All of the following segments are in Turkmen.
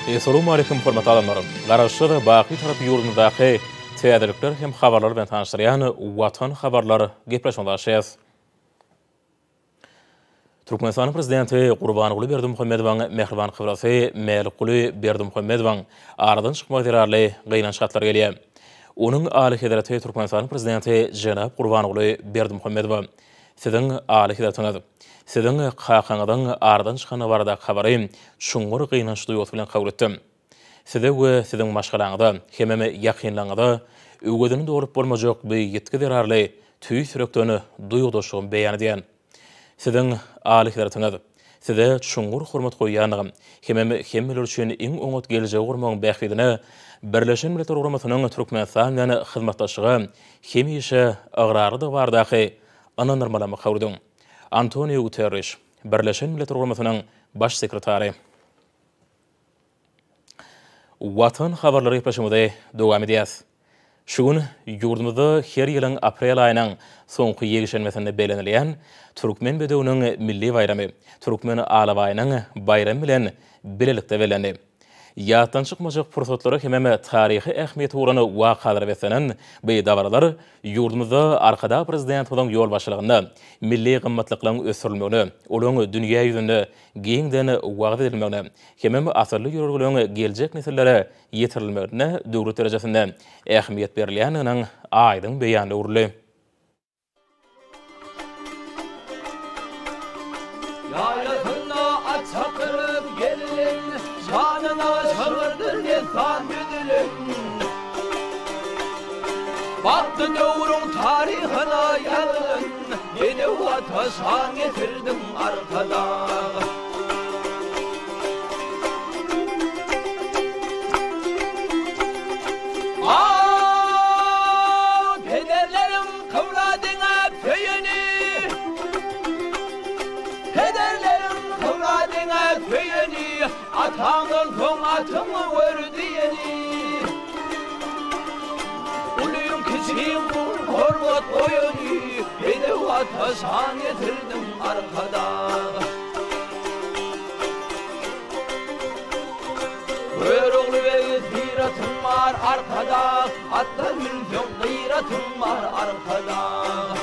Essalawmaleýkum hormatly adamlar! Garaşsyz, baky Tarap ýurdumyzdaky täzelikler hem habarlar bilen tanyşdyrýan Watan habarlar gepleşigine başlaýarys. Türkmenistanyň Prezidenti Gurbanguly Berdimuhamedowyň mähriban kybrasy Mälikguly Berdimuhamedowyň aradan çykmagy zerarly gynanç hatlary gelýär. Onuň Alyhezreti Türkmenistanyň Prezidenti jenap Gurbanguly Berdimuhamedowa, Siziň Alyhezretiňiz, Siziň kakaňyzyň aradan çykandygy baradaky habary çuňňur gynanç duýgusy bilen kabul etdim. Size we siziň maşgalaňyza hemem ýakynlaryňyza öwezini dolup bolmajak bu ýitgi zerarly tüýs ýürekden duýgudaşlygymy beýan edýän. Siziň Alyhezretiňiz, Size çuňňur hormat goýýandygym hemem hemmeler üçin iň oňat geljegi gurmagyň bähbidine Birleşen Milletler Guramasynyň Türkmenistan bilen hyzmatdaşlyga hemişe ygrarlydygy baradaky ynandyrmalamy kabul ediň. Antoniu Guterriş, Birleşen Milletler Guramasynyň Baş sekretary. Watan habarlary gepleşigimizi dowam edýäs. Şu gün ýurdumyzda her ýylyň aprel aýynyň soňky ýekşenbesinde bellenilýän Türkmen bedewiniň milli baýramy, Türkmen alabaýynyň baýramy bilen bilelikde bellendi. Ýatdan çykmajak pursatlara hemem taryhy ähmiýeti bolan wakalara beslenen bu dabaralar ýurdumyzda Arkadag Prezidentimiziň ýolbaşçylygynda milli gymmatlyklaryň ösdürilmegine, olaryň dünýä ýüzünde giňden wagyz edilmegine hemem asylly ýörelgeleriň geljek nesillere ýetirilmegine döwlet derejesinde ähmiýet berilýändiginiň aýdyň beýanyna öwrüldi. Ýaýlasynda at çapdyryp gelin, Şanyna şygyrdyr dessan düzülen. Bagtly döwrüň taryhyna ýazylan, Bedew ata şan getirdiň Arkadag. Ah, pederleriň kybla deňäp söýeni, Pederleriň kybla deňäp söýeni, Ataňdan soň atyňy gör diýeni. Ulyň kiçiň gul hormat goýany, Bedew ata şan getirdiň Arkadag. Görogly beg syratyň bar Arkadag, Atda münseň gyratyň bar Arkadag.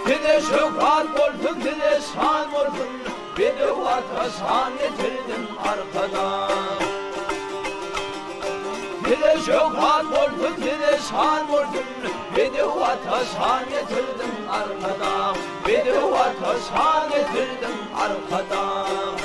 Size şöhrat bolsun, size şan bolsun, Bedew ata şan getirdiň Arkadag. Size şöhrat bolsun, size şan bolsun, Bedew ata şan getirdiň Arkadag. Bedew ata şan getirdiň Arkadag.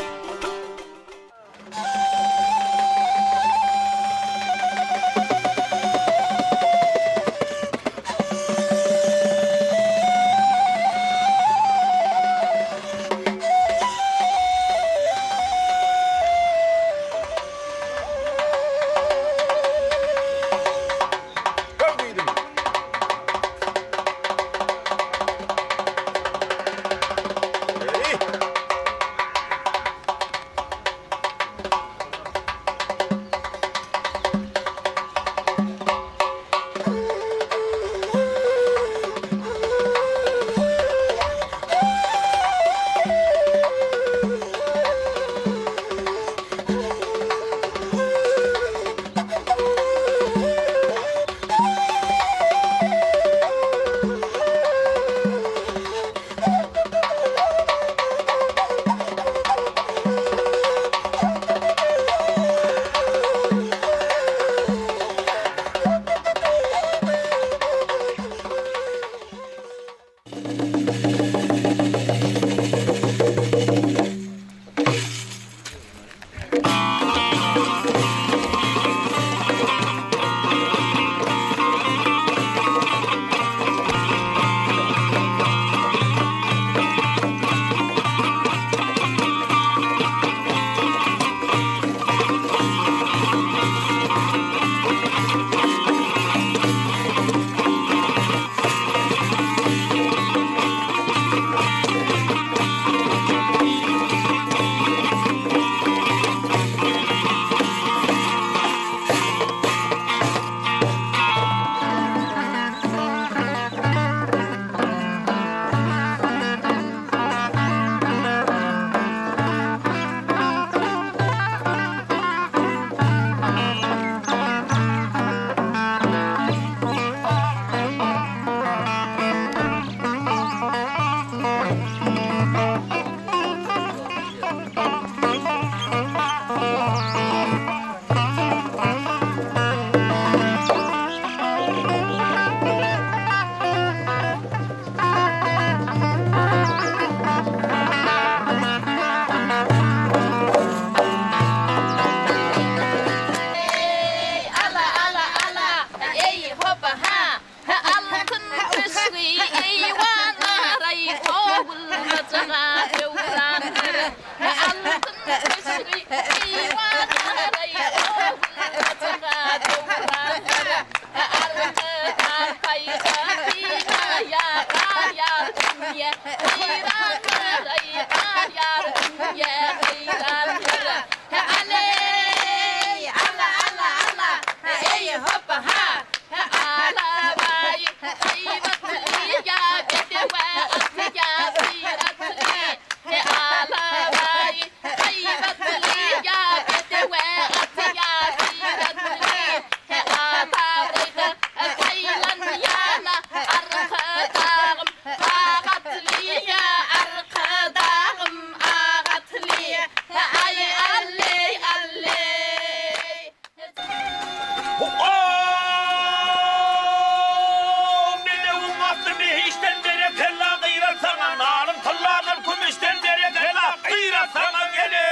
Bedewiň asly behişden berekella gyrat saňa nalyň tylladan kümüşden berekella gyrat saňa geleý.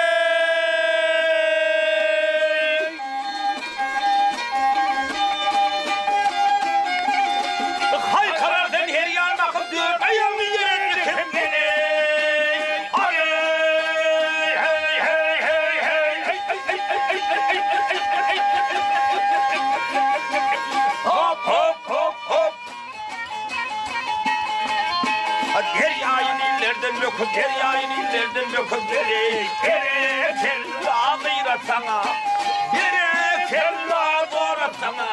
Haýkyrar sen her ýan bakyp dört aýagyňy ýere dikem geleý. Derýaýy Nillerden böküp, derýaýy Nillerden böküp, Berekella, gyrat saňa! Berekella, gorat saňa!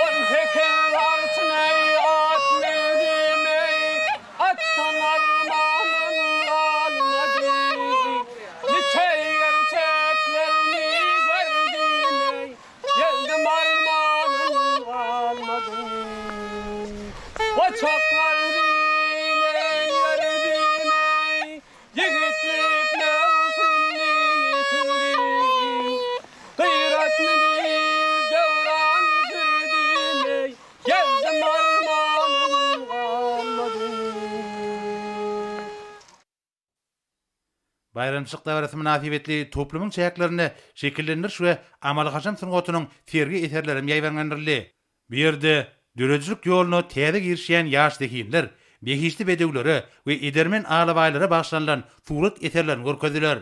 On sekiz arçyn eý, at mündüm eý, Atdan armanym galmady. Niçe gerçeklerini gördüm eý, Geldim armanym galmady. Goçaklar bilen ýördüm eý, Ýigitlik möwsümni ýitirdim. Gyratly diýip döwran sürdüm eý, Geldim armanym galmady. Baýramçylyk dabarasy mynasybetli toplumyň çäklerinde şekillendiriş we amaly-haşam sungatynyň sergi eserlerem ýaýbaňlandyryldy. Bu ýerde döredijilik ýoluna täze girişýän ýaş zehinler behişdi bedewlere we edermen alabaýlara bagyşlanylan surat eserlerini görkezdiler.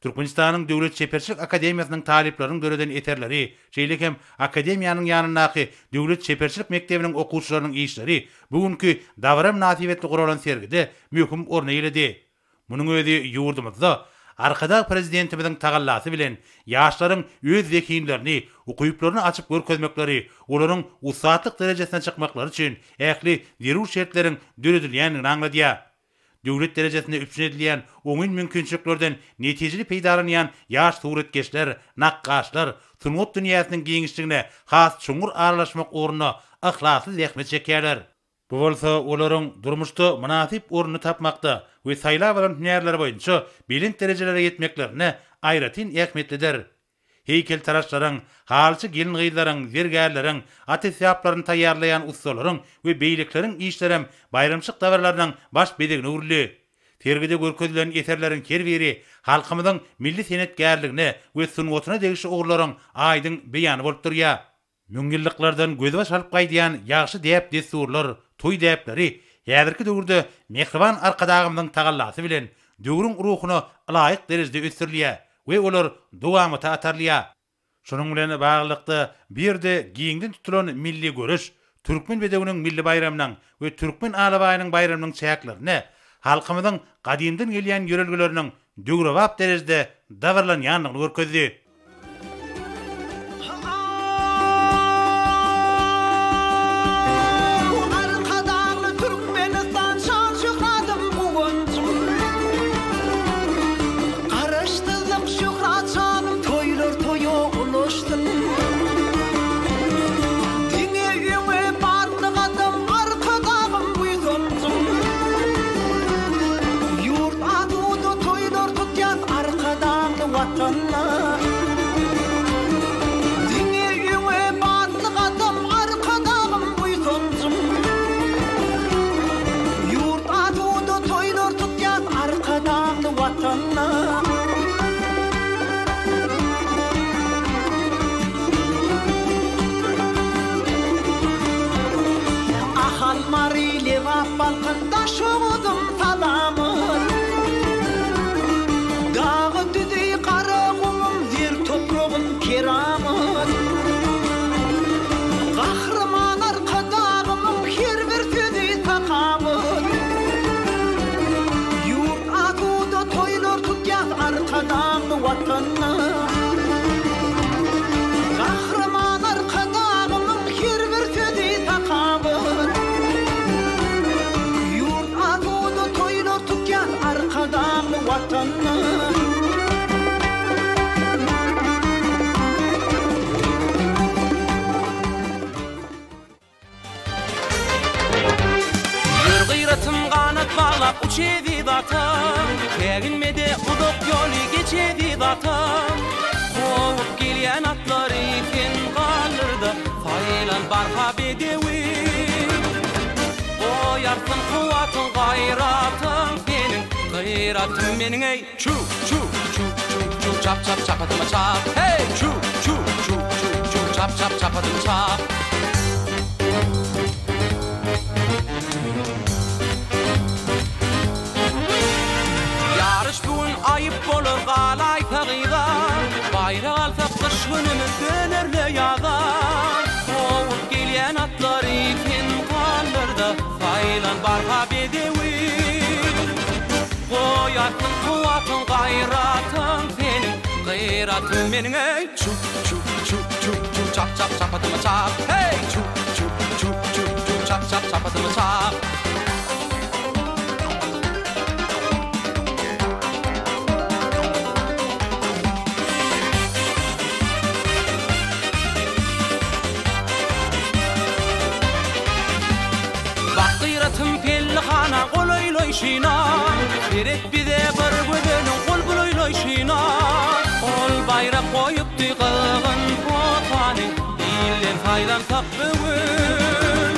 Türkmenistanyň Döwlet çeperçilik akademiýasynyň talyplarynyň döreden eserleri, şeýle hem akademiýanyň ýanyndaky Döwlet çeperçilik mekdebiniň okuwçylarynyň işleri bu günki dabara mynasybetli guralan sergide möhüm orun eýeledi. Munuň özi ýurdumyzda Arkadag Prezidentimiziň tagallasy bilen ýaşlaryň öz zehinlerini, ukyplaryny açyp görkezmekleri, olaryň ussatlyk derejesine çykmaklary üçin ähli zerur şertleriň döredilýändigini aňladýar. Döwlet derejesinde üpjün edilýän oňyn mümkinçiliklerden netijeli peýdalanýan ýaş suratkeşler, nakgaşlar sungat dünýäsiniň giňişligine has çuňňur aralaşmak ugrunda yhlasly zähmet çekýärler. Bu bolsa olaryň durmuşda mynasyp ornuny tapmakda we saýlap alan hünärleri boýunça belent derejelere ýetmeklerinde aýratyn ähmiýetlidir. Heýkeltaraşlaryň, halyçy gelin-gyzlaryň, zergärleriň, at esbaplaryny taýýarlaýan ussalaryň we beýlekileriň işlerem baýramçylyk dabaralarynyň baş bezegine öwrüldi. Sergide görkezilen eserleriň her biri halkymyzyň milli senetkärligine we sungatyna degişli ugurlaryň aýdyň beýany bolup durýar. Müňýyllyklardan gözbaş alyp gaýdýan ýagşy däp-dessurlar, toý däpleri häzirki döwürde mähriban Arkadagymyzyň tagallasy bilen döwrüň ruhuna ylaýyk derejede ösdürilýär we olar dowamata atarylýar. Şunuň bilen baglylykda, bu ýerde giňden tutulan milli göreş Türkmen bedewiniň milli baýramynyň we Türkmen alabaýynyň baýramynyň çäklerinde halkymyzyň gadymdan gelýän ýörelgeleriniň döwrebap derejede dabaralanýandygyny görkezdi. Arkadagly Türkmenistan şan-şöhratym, guwanjym. Garaşsyzlyk şöhrat şanym, toýlar toýa ulaşsyn. joşsun. Diňe öňe batly gadam Arkadagym buýsanjym. Ýurt asuda toýlar tutýas Arkadagly Watanda. Diňe öňe batly gadam Arkadagym buýsanjym. Ýurt asuda toýlar tutýas Arkadagly Watanda. Ahal Mary Lebap Balkan Daşoguzym salamyň. Dagy düzi Garagumum zer topragym keramat. Gahryman Arkadagymyň her bir sözi sahawat. Ýurt asuda toýlar tutýas Arkadagly Watanda. Gahryman Arkadagymyň her bir sözi sahawat. Ýurt asuda toýlar tutýas Arkadagly Watanda. Ýör gyratym ganat baglap uç eziz atam, Säginme-de uzak ýoly geç eziz atam. Kowup gelýän atlary sen galdyr-da, Saýlan barha bedewi. Goýarsyň kuwwatyň gaýratyň seniň, Gyratym meniň eý, çu, çu, çu, çu, çu, çap, çap, çapatyma çap, heý, çu, çu, çu, çu, çu, çap, çap, çapatyma çap. Ýaryş bu gün aýyp bolar galaýsa gyza, Baýrak alsak gyş günümiz döner-le ýaza. Kowup gelýän atlary sen galdyr-da, Saýlan barha bedewi. Goýarsyň kuwwatyň, gaýratyň seniň, Gyratym meniň eý, çu, çu, çu, çu, çu, çap, çap, çapatyma çap, heý, çu, çu, çu, çu, çu, çap, çap, çapatyma çap. Bak gyratym pellihana golaýlaýşyna, Seret bize bir gözeliň gol bulaýlaýşyna. Ol baýrak goýupdy gyzgyn potany, Ilden saýlansak bu gün.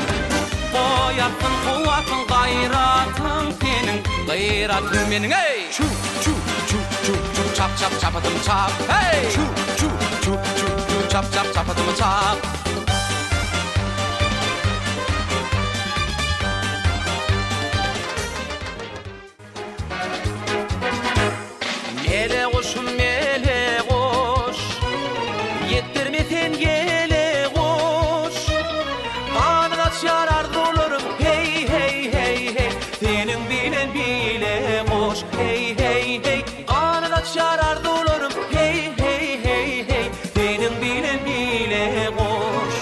Goýarsyň kuwwatyň, gaýratyň seniň, Gyratym meniň, eý! Çu, çu, çu, çu, çu, çap, çap, çapatym çap, heý! Çu, çu, çu, çu, çu, çap, çap, çapatym çap. Mele guşum mele guş, Ýetdirme sen ýele guş. Ganat açýar arzuwlarym, heý, heý, heý, heý, Seniň bilen bile guş, heý, heý, heý, Ganat açýar arzuwlarym, heý, heý, heý, heý, Seniň bilen bile guş.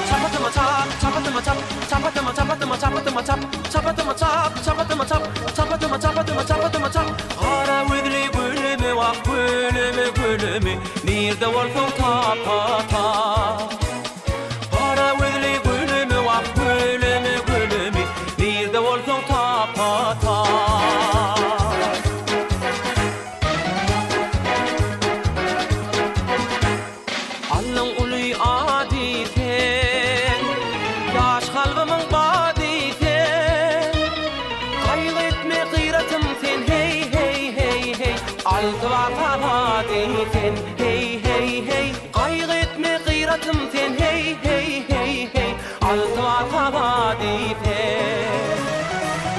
Çapatyma çap, çapatyma çap, çapatyma çapatyma çapatyma çap, çapatyma çap, çapatyma çap, çapatyma çapatyma çapatyma çap. Gara gözli gülümi wah gülümi gülümi, nirde bolsaň tapa tap. Gara gözli gülümi wah gülümi gülümi, nirde bolsaň tapa tap. Allaň uly ady sen, Ýaş kalbymyň bady sen. Gaýgy etme gyratym sen, heý, heý, heý, heý, Alty baka bady sen, heý, heý, heý, Gaýgy etme gyratym sen, heý, heý, heý, heý, Alty baka bady sen.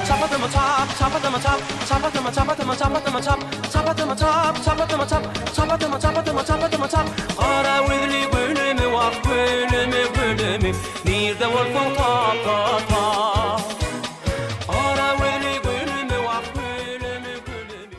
Çapatymy çap, çapatymy çap, çapatymy çapatymy çapatymy çap, çapatymy çap, çapatymy çap, çapatymy çapatymy çapatymy çap. Gara gözli gülümi wah gülümi gülümi, nirde bolsaň tap tap tap. Gara gözli gülümi wah gülümi gülümi.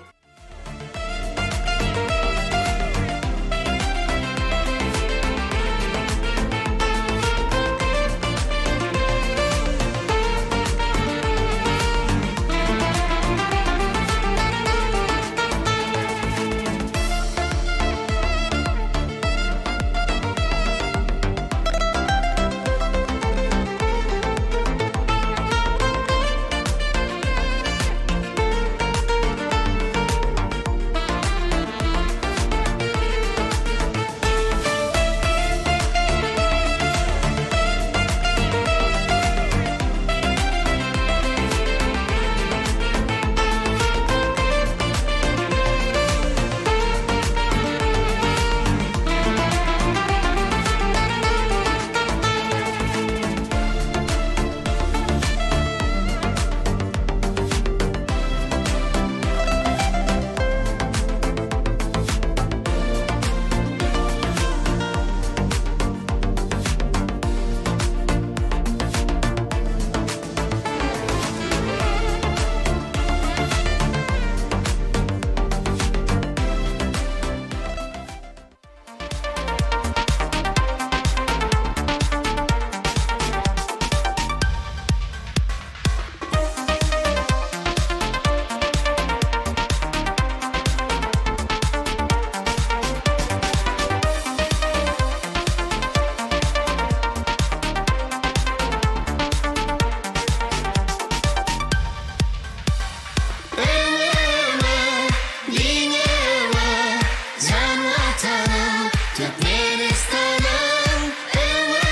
Türkmenistanym öňe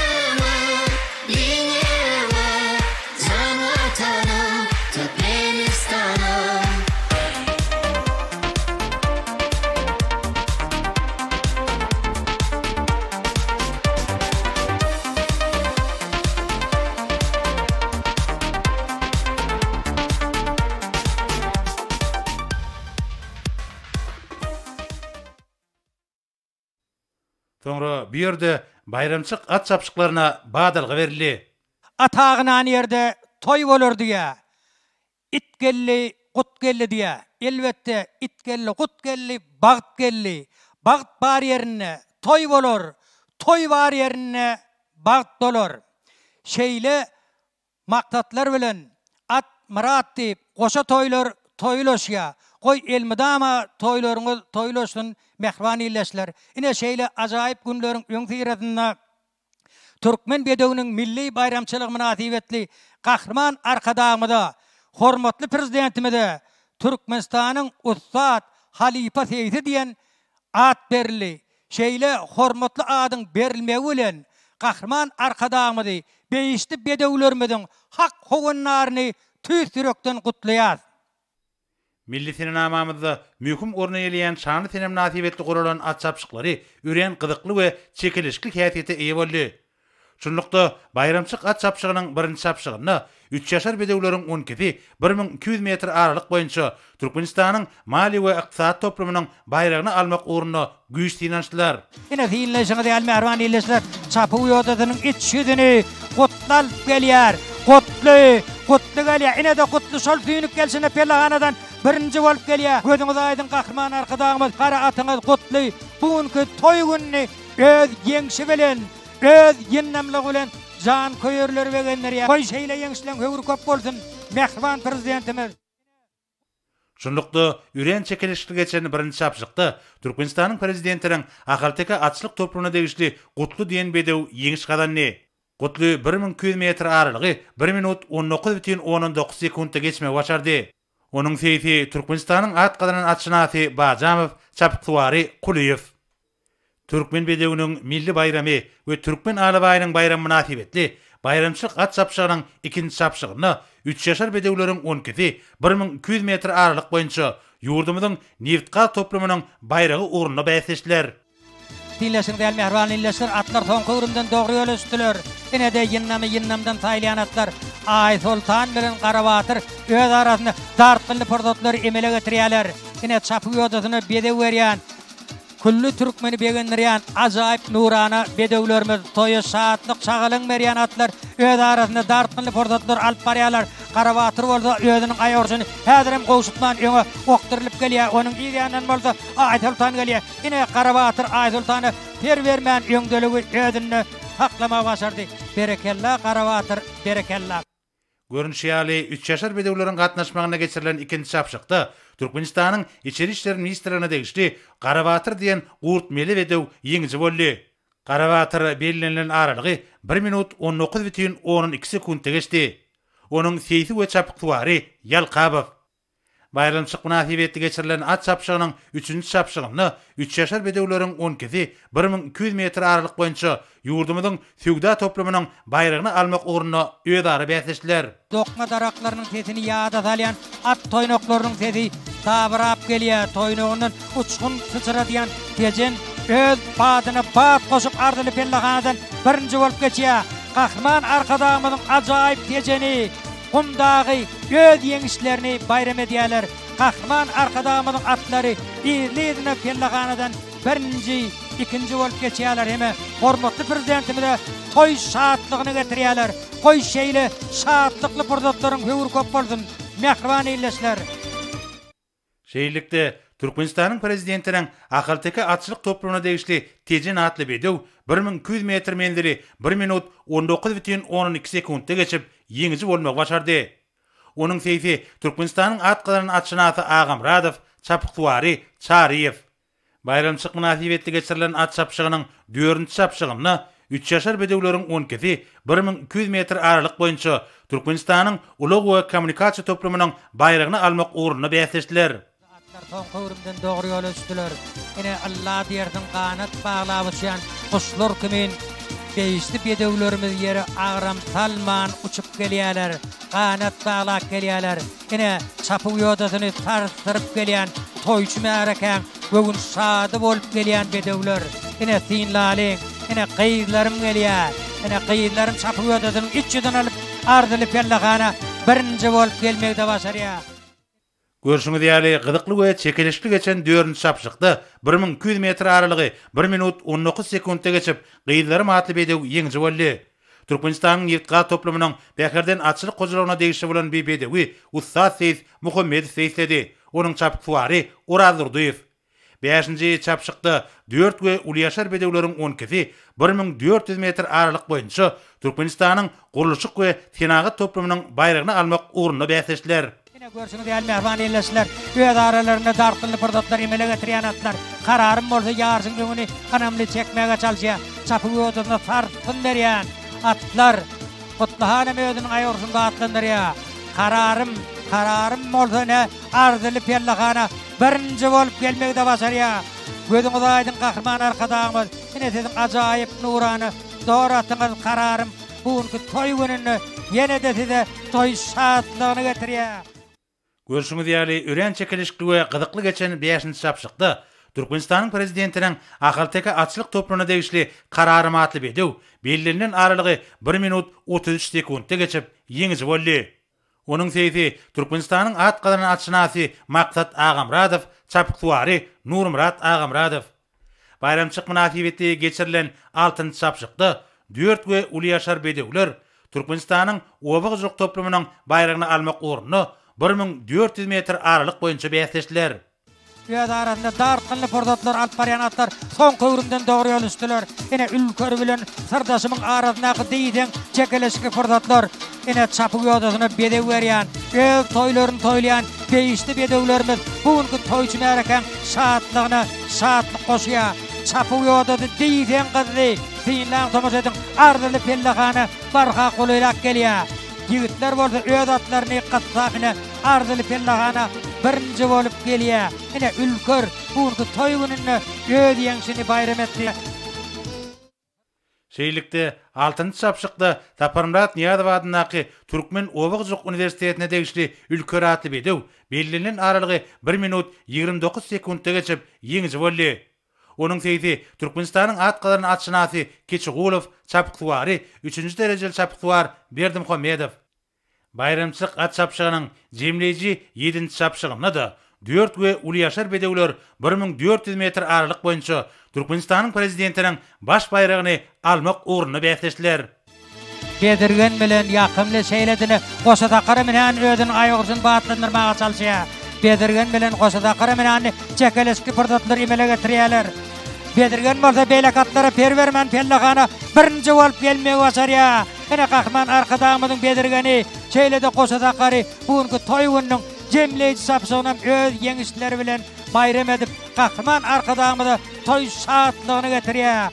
öňe, jan Watanym Türkmenistanym. Soňra bu ýerde baýramçyk at çapyşyklaryna badalga berildi. At agynan ýerde toý bolar diýýä. It geldi, gut geldi diýýä. Elbetde, it geldi, gut geldi, bagt geldi. Bagt bar ýerinde toý bolar, toý bar ýerinde bagt bolar. Şeýle Maksatlar bilen At myrat diýip goşa toýlar toýulaşýa. Goý elmydama toýlaryňyz toýulaşsyn mähriban ildeşler. Ine şeýle ajaýyp günleriň öňüsyrasynda Türkmen bedewiniň milli baýramçylygy mynasybetli Gahryman Arkadagymyza, hormatly Prezidentimize Türkmenistanyň ussat halypa seýsi diýen at berildi. Şeýle hormatly adyň berilmegi bilen, Gahryman Arkadagymyzy, behişdi bedewlerimiziň hak howandaryny tüýs ýürekden gutlaýarys. Milli senenamamyzda möhüm orun eýeleýän şanly sene mynasybetli guralan at çapyşyklary örän gyzykly we çekeleşikli häsiýete eýe boldy. Şunlukda, baýramçylyk at çapyşygynyň birinji çapyşygynda üçýaşar bedewleriň on ikisi 1200 metr aralyk boýunça Türkmenistanyň maliýe we ykdysady toplumynyň baýragyny almak ugrunda güýç synanyşdylar. Ine, synlaýşyňyz ýaly, mähriban ildeşler, çapuw ýodasynyň iç ýüzüni Gutly alyp gelýär. Gutly! Gutly gelýär. Ine-de, Gutly şol süýnüp gelşine pellehanadan birinji bolup gelýär. Gözüňiz aýdyň, Gahryman Arkadagymyz, gara atyňyz Gutly bu günki toý gününi öz ýeňşi bilen, öz ýyndamlygy bilen janköýerleri begendirýär. Goý, şeýle ýeňişleň höwri köp bolsun, mähriban Prezidentimiz! Şunlukda, örän çekeleşikli geçen birinji çapyşykda Türkmenistanyň Prezidentiniň Ahalteke atçylyk toplumyna degişli Gutly diýen bedew ýeňiş gazandy. Gutly 1200 metr aralygy bir minut 19 bütin ondan dokuz sekuntda geçmegi başardy. Onuň seýsi Türkmenistanyň at gazanan atşynasy Bajamow, çapyksuwary Kulyýew. Türkmen bedewiniň milli baýramy we Türkmen alabaýynyň baýramy mynasybetli baýramçylyk at çapyşygynyň ikinji çapyşygynda üçýaşar bedewleriň on ikisi 1200 metr aralyk boýunça ýurdumyzyň nebitgaz toplumynyň baýragy ugrunda bäsleşdiler. Diňleşiň däl mähriban ildeşler atlar soňky öwrümden dogry ýola düşdüler. Ine-de ýyndamy ýyndamdan saýlaýan atlar Aýsoltan bilen Garabatyr öz arasynda dartgynly pursatlary emele getirýärler. Ine çapyk ýodasyna bezeg berýän Külli türkmeni begendirýän ajaýyp nurana bedewlerimiz, toýa şatlyk, şagalaň berýän atlar öz arasynda dartgynly pursatlar alyp barýarlar. Garabatyr bolsa özüniň aýagurjuny häzirem gowşutman öňe okdurylyp gelýär. Onuň yz ýanyndan bolsa Aýsoltan gelýär. Ine, Garabatyr Aýsoltana per bermän öňdeligi özünde saklamagy başardy. Berekella, Garabatyr, berekella! Görnüşi ýaly, üçýaşar bedewleriň gatnaşmagynda geçirilen ikinji çapyşykda Türkmenistanyň Içeri işler ministrligine degişli Garabatyr diýen gurt mele bedew ýeňiji boldy. Garabatyr bellenilen aralygy bir minut 19 bütin ondan iki sekuntda geçdi. Onuň seýsi we çapyksuwary Ýalkabow. Baýramçylyk mynasybetli geçirilen at çapyşygynyň üçünji çapyşygynda üçýaşar bedewleriň on ikisi 1200 metr aralyk boýunça ýurdumyzyň söwda toplumynyň baýragyny almak ugrunda özara bäsleşdiler. Dokma daraklarynyň sesini ýada salýan at toýnaklarynyň sesi dabyrap gelýär. Toýnagyndan uçgun syçradýan Tejen öz badyna bat goşup arzyly pellehanadan birinji bolup geçýär. Gahryman Arkadagymyzyň ajaýyp Tejeni Gum dagy öz ýeňişlerini baýram edýärler. Gahryman Arkadagymyzyň atlary yzly-yzyna pellehanadan birinji, ikinji bolup geçýärler hem-de hormatly Prezidentimize toý şatlygyny getirýärler. Goý, şeýle şatlykly pursatlaryň höwri köp bolsun, mähriban ildeşler! Şeýlelikde, Türkmenistanyň Prezidentiniň Ahalteke atçylyk toplumyna degişli Tejen atly bedew 1200 metr menzili bir minut 19 bütin ondan iki sekuntda geçip, ýeňiji bolmagy başardy. Onuň seýsi Türkmenistanyň at gazanan atşynasy Agamyradow, çapyksuwary Çaryýew. Baýramçylyk mynasybetli geçirilen at çapyşygynyň dördünji çapyşygynda üçýaşar bedewleriň on ikisi 1200 metr aralyk boýunça Türkmenistanyň ulag we kommunikasiýa toplumynyň baýragyny almak ugrunda bäsleşdiler. Atlar soňky öwrümden dogry ýola düşdüler. Ine, ylla diýersiň ganat baglap uçýan guşlar kimin behişdi bedewlerimiz ýere agram salman uçup gelýärler, ganat baglap gelýärler. Ine, çapuw ýodasyny sarsdyryp gelýän toýçy märekäň göwün şady bolup gelýän bedewler. Ine, synlalyň, ine, gyzlarym gelýär. Ine, gyzlarym çapuw ýodasynyň iç ýüzüni alyp, arzyly pellehana birinji bolup gelmegi-de başarýar. Görşüňiz ýaly, gyzykly we çekeleşikli geçen dördünji çapyşykda 1200 metr aralygy bir minut 19 sekuntda geçip, Gyzlarym atly bedew ýeňiji boldy. Türkmenistanyň nebitgaz toplumynyň Bäherden atçylyk hojalygyna degişli bolan bi bedewi ussat seýis Muhammedow seýisledi. Onuň çapyksuwary Oraz Durdyýew. Bäşinji çapyşykda dört we ulyýaşar bedewleriň on ikisi 1400 metr aralyk boýunça Türkmenistanyň gurluşyk we senagat toplumynyň baýragyny almak ugrunda bäsleşdiler. Ine, görşüňiz ýaly, mähriban ildeşler, öz aralarynda dartgynly pursatlar emele getirýän atlar, Kararym bolsa ýaryşyň öňüni ynamly çekmäge çalyşýar. Çapyk ýodasyna sarsgyn berýän atlar Gutly hanym özüniň aýagurşunda atlandyrýar. Kararym, Kararym bolsa ine, arzyly pellehana birinji bolup gelmegi-de başarýar. Gözüňiz aýdyň Gahryman Arkadagymyz, ine siziň ajaýyp nurana dor atyňyz Kararym bu günki toý gününde ýene-de size toý şatlygyny getirýär. Görşüňiz ýaly, örän çekeleşikli we gyzykly geçen bäşinji çapyşykda Türkmenistanyň Prezidentiniň Ahalteke atçylyk toplumyna degişli Kararym atly bedew bellenilen aralygy bir minut 33 sekuntda geçip, ýeňiji boldy. Onuň seýsi Türkmenistanyň at gazanan atşynasy Maksat Agamyradow, çapyksuwary Nurmyrat Agamyradow. Baýramçylyk mynasybetli geçirilen altynjy çapyşykda dört we uly ýaşar bedewler Türkmenistanyň oba hojalyk toplumynyň baýragyny almak ugrunda 1400 metr aralyk boýunça bäsleşdiler. Öz arasynda dartgynly pursatlar alyp barýan atlar soňky öwrümden dogry ýola düşdüler. Ine, Ülker bilen syrdaşymyň arasyndaky diýseň çekeleşikli pursatlar. Ine, çapuw ýodasyna bezeg berýän, öz toýlaryny toýlaýan behişdi bedewlerimiz bu günki toýçy märekäň şatlygyna şatlyk goşýar. Çapuw ýodasy diýseň gyzdy. Synlaň, tomaşa ediň, arzyly pellehana barha golaýlap gelýär. Ýigitler bolsa öz atlaryny gyssap ine, arzyly pellehana birinji bolup gelýär. Ine, Ülker bu günki toý gününde öz ýeňşini baýram etdi. Şeýlelikde, altynjy çapyşykda Saparmyrat Nyýazow adyndaky Türkmen oba hojalyk uniwersitetine degişli Ülker atly bedew bellenilen aralygy bir minut 29 sekuntda geçip, ýeňiji boldy. Onuň seýsi Türkmenistanyň at gazanan atşynasy Kiçi Gulow, çapyksuwary, üçünji derejeli çapyksuwar Berdimuhamedow. Baýramçylyk at çapyşygynyň jemleýji ýedinji çapyşygynda-da dört we uly ýaşar bedewler 1400 metr aralyk boýunça Türkmenistanyň Prezidentiniň baş baýragyny almak ugrunda bäsleşdiler. Bezirgen bilen ýakymly şeýle dile goşa sakara minen özüniň aýagurşuny batlandyrmaga çalyşýar. Bezirgen bilen goşa sakara mineni çekeleşikli pursatlar emele getirýärler. Bezirgen bolsa beýleki atlara per bermän pellehana birinji bolup gelmegi başarýar. Ine, Gahryman Arkadagymyzyň bezirgeni, şeýle-de goşa sakary bu günki toý gününiň jemleýji çapyşygynam öz ýeňişleri bilen baýram edip, Gahryman Arkadagymyza toý şatlygyny getirýär.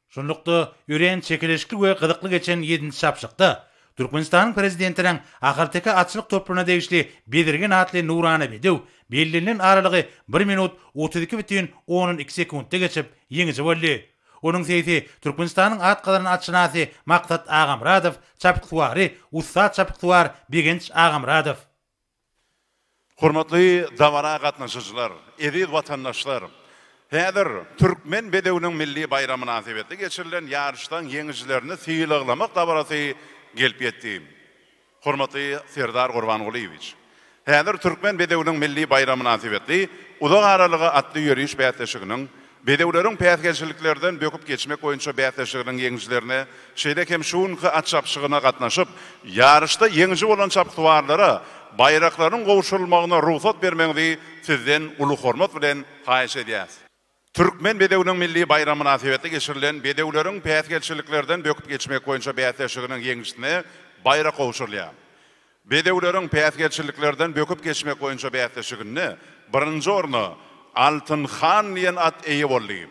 Şunlukda, örän çekeleşikli we gyzykly geçen ýedinji çapyşykda Türkmenistanyň Prezidentiniň Ahalteke atçylyk toplumyna degişli Bezirgen atly nurana bedew bellenilen aralygy bir minut 32 bütin ondan iki sekuntda geçip, ýeňiji boldy. Onuň seýsi Türkmenistanyň at gazanan atşynasy Maksat Agamyradow, çapyksuwary, ussat çapyksuwar Begenç Agamyradow. Hormatly dabara gatnaşyjylar, eziz watandaşlar! Häzir Türkmen bedewiniň milli baýramy mynasybetli geçirilen ýaryşlaryň ýeňijilerini sylaglamak dabarasy gelip ýetdi. Hormatly Serdar Gurbangulyýewiç! Häzir Türkmen bedewiniň milli baýramy mynasybetli uzak aralyga atly ýöriş bäsleşiginiň, bedewleriň päsgelçiliklerden böküp geçmek boýunça bäsleşiginiň ýeňijilerine, şeýle hem şu günki at çapyşygyna gatnaşyp, ýaryşda ýeňiji bolan çapyksuwarlara baýraklaryň gowşurylmagyna rugsat bermegiňizi Sizden uly hormat bilen haýyş edýäris. Türkmen bedewiniň milli baýramy mynasybetli geçirilen bedewleriň päsgelçiliklerden böküp geçmek boýunça bäsleşiginiň ýeňijisine baýrak gowşurylýar. Bedewleriň päsgelçiliklerden böküp geçmek boýunça bäsleşiginde birinji orna Altyn han diýen at eýe boldy.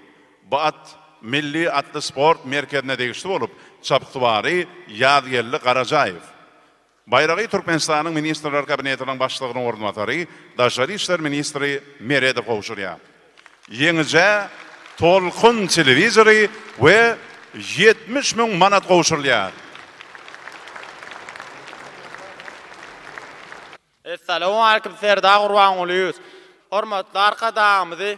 Bu at Milli atly sport merkezine degişli bolup, çapyksuwary Ýazgeldi Garajaýew. Baýragy Türkmenistanyň Ministrler Kabinetiniň Başlygynyň orunbasary, daşary işler ministri Meredow gowşurýar. Ýeňijä Tolkun telewizory we 70 müň manat gowşurylýar. Essalawmaleýkim Serdar Gurbangulyýewiç. Hormatly Arkadagymyzy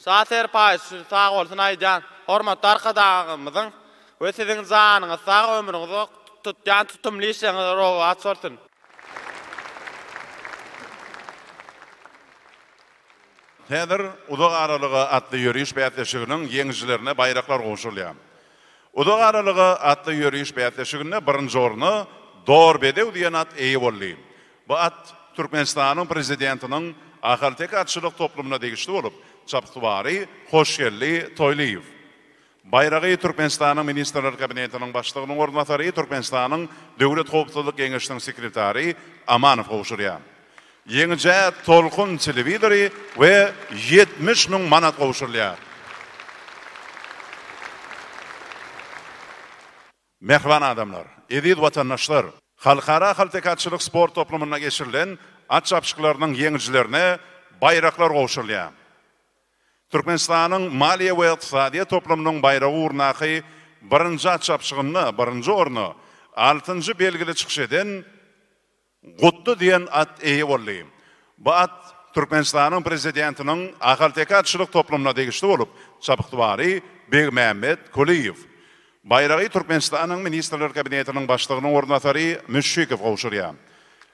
Şa serpaýy üçin sag bolsun aýdýan. Hormatly Arkadagymyzyň we siziň janyňyz sag, ömrüňiz uzak, tutýan tutumly işleriňiz rowaç bolsun. Häzir uzak aralyga atly ýöriş bäsleşiginiň ýeňijilerine baýraklar gowşurylýar. Uzak aralyga atly ýöriş bäsleşiginde birinji orna Dor bedew diýen at eýe boldy. Bu at Türkmenistanyň Prezidentiniň Ahalteke atçylyk toplumyna degişli bolup, çapyksuwary Hoşgeldi Toýlyýew. Baýragy Türkmenistanyň Ministrler Kabinetiniň Başlygynyň orunbasary, Türkmenistanyň Döwlet howpsuzlyk geňeşiniň sekretary Amanow gowşurýar. Ýeňijä Tolkun telewizory we 70 müň manat gowşurylýar. Mähriban adamlar, eziz watandaşlar! Halkara ahalteke atçylyk sport toplumynda geçirilen at çapyşyklarynyň ýeňijilerine baýraklar gowşurylýar. Türkmenistanyň Maliýe we ykdysadyýet toplumynyň baýragy ugrundaky birinji at çapyşygynda birinji orna altynjy belgili çykyş eden Gutly diýen at eýe boldy. Bu at Türkmenistanyň Prezidentiniň Ahalteke atçylyk toplumyna degişli bolup, çapyksuwary Begmämmet Kulyýew. Baýragy Türkmenistanyň Ministrler Kabinetiniň Başlygynyň orunbasary Müşşikow gowşurýar.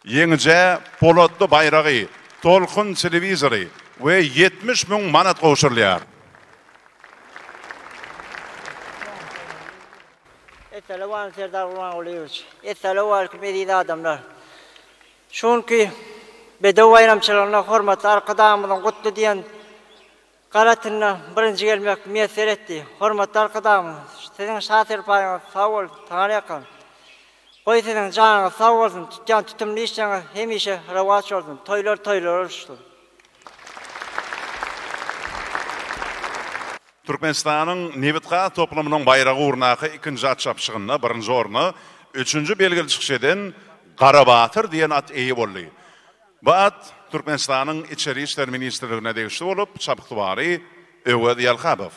Ýeňijä polatly baýragy, Tolkun telewizory we 70 müň manat gowşurylýar. Essalawmaleýkum Serdar Gurbangulyýewiç. Essalawmaleýkum eziz adamlar. Şu günki Bedew baýramçylygynda hormatly Arkadagymyzyň Gutly diýen galatynda birinji gelmek miýesser etdi. Hormatly Arkadagymyz, siziň şa serpaýyňyz sag bolsun, taňryýalkasyn. Goý siziň janyňyz sag bolsun, tutýan tutumly işleriňiz hemişe rowaç bolsun, toýlar toýlara uçsun. Türkmenistanyň nebitgaz toplumynyň baýragy ugrundaky ikinji at çapyşygynda birinji orna üçünji belgili çykyş eden Garabatyr diýen at eýe boldy. Bu at Türkmenistanyň Içeri işler ministrligine degişli bolup, çapyksuwary Öwez Ýalkabow.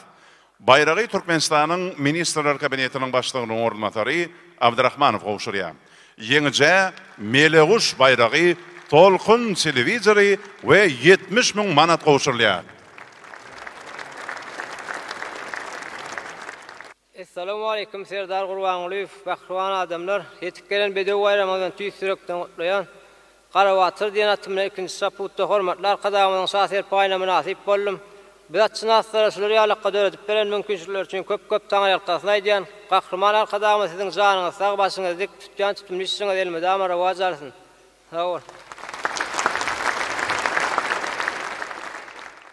Baýragy Türkmenistanyň Ministrler Kabinetiniň Başlygynyň orunbasary Abdyrahmanow gowşurýar. Ýeňijä Meleguş baýragy, Tolkun telewizory we 70 müň manat gowşurylýar. Essalawmaleýkim Serdar Gurbangulyýew mähriban adamlar ýetip gelen bedew baýramyňyz bilen tüýs ýürekden gutlaýan. Garabatyr diýen atym bilen ikinji çaputda hormatly Arkadagymyzyň şa serpaýyna mynasyp boldum. Biz atşynaslara şular ýalakga döredip beren mümkinçilikleri üçin köp köp taňryýalkasyn aýdýan. Gahryman Arkadagymyz siziň janyňyz sag başyňyz dik tutýan tutumly işiňiz elmydama rowaç alsyn. Sag bol.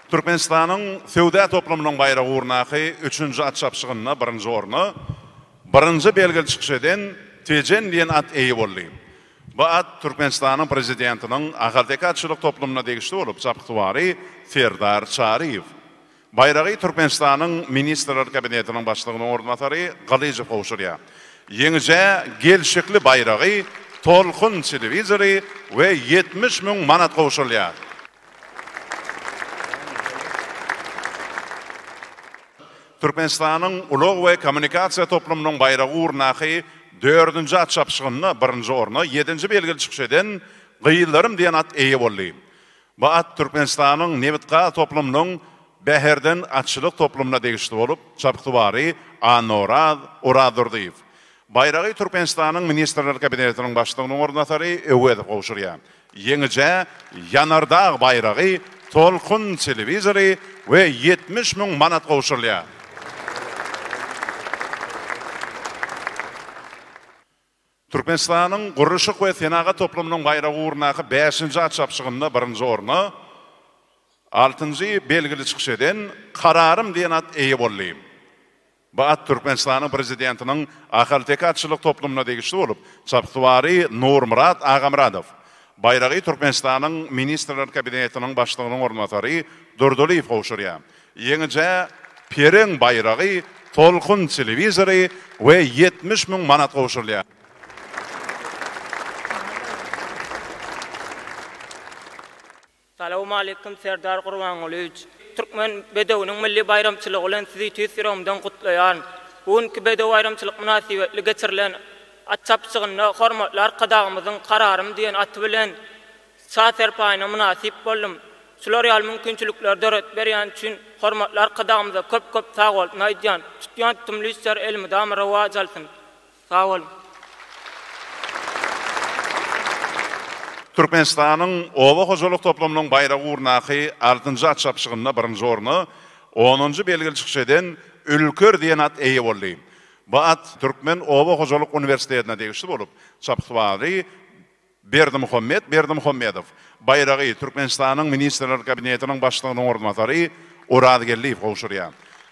Türkmenistanyň Söwda toplumynyň baýragy ugrundaky üçünji at çapyşygynda birinji orna birinji belgili çykyş eden Tejen diýen at eýe boldy. Bu at Türkmenistanyň Prezidentiniň Ahalteke atçylyk toplumyna degişli bolup, çapyksuwary Serdar Çaryýew. Baýragy Türkmenistanyň Ministrler Kabinetiniň Başlygynyň orunbasary Gylyjow gowşurýar. Ýeňijä gelşikli baýragy, Tolkun telewizory we 70 müň manat gowşurylýar. Türkmenistanyň Ulag we kommunikasiýa toplumynyň baýragy ugrundaky dördünji at çapyşygynda birinji orna ýedinji belgili çykyş eden Gyzlarym diýen at eýe boldy. Bu at Türkmenistanyň nebitgaz toplumynyň Bäherden atçylyk toplumyna degişli bolup, çapyksuwary Annaoraz Orazdurdyýew. Baýragy Türkmenistanyň Ministrler Kabinetiniň Başlygynyň orunbasary Öwezow gowşurýar. Ýeňijä Ýanardag baýragy, Tolkun telewizory we 70 müň manat gowşurylýar. Türkmenistanyň Gurluşyk we senagat toplumynyň baýragy ugrundaky bäşinji at çapyşygynda birinji orna altynjy belgili çykyş eden Kararym diýen at eýe boldy. Bu at Türkmenistanyň Prezidentiniň Ahalteke atçylyk toplumyna degişli bolup, çapyksuwary Nurmyrat Agamyradow. Baýragy Türkmenistanyň Ministrler Kabinetiniň Başlygynyň orunbasary Durdylyýew gowşurýar. Ýeňijä Pereň baýragy, Tolkun telewizory we 70 müň manat gowşurylýar. Salowmaleýkim Serdar Gurbangulyýewiç. Türkmen bedewiniň milli baýramçylygy bilen sizi tüýs ýüregimden gutlaýaryn. Bu günki bedew baýramçylyk mynasybetli geçirilen at çapyşygynda hormatly Arkadagymyzyň Kararym diýen aty bilen Şa serpaýyna mynasyp boldum. Şular ýaly mümkinçilikleri döredip berýäni üçin hormatly Arkadagymyza köp-köp sagbolsun aýdýan. Tutýan tutumly işler elmydama rowaç alsyn. Sag boluň. Türkmenistanyň Oba hojalyk toplumynyň baýragy ugrundaky altynjy at çapyşygynda birinji orna onunjy belgili çykyş eden Ülker diýen at eýe boldy. Bu at Türkmen oba hojalyk uniwersitetine degişli bolup, çapyksuwary Berdimuhamet Berdimuhamedow baýragy Türkmenistanyň Ministrler Kabinetiniň Başlygynyň orunbasary Oraz Geldiýew gowşurýar.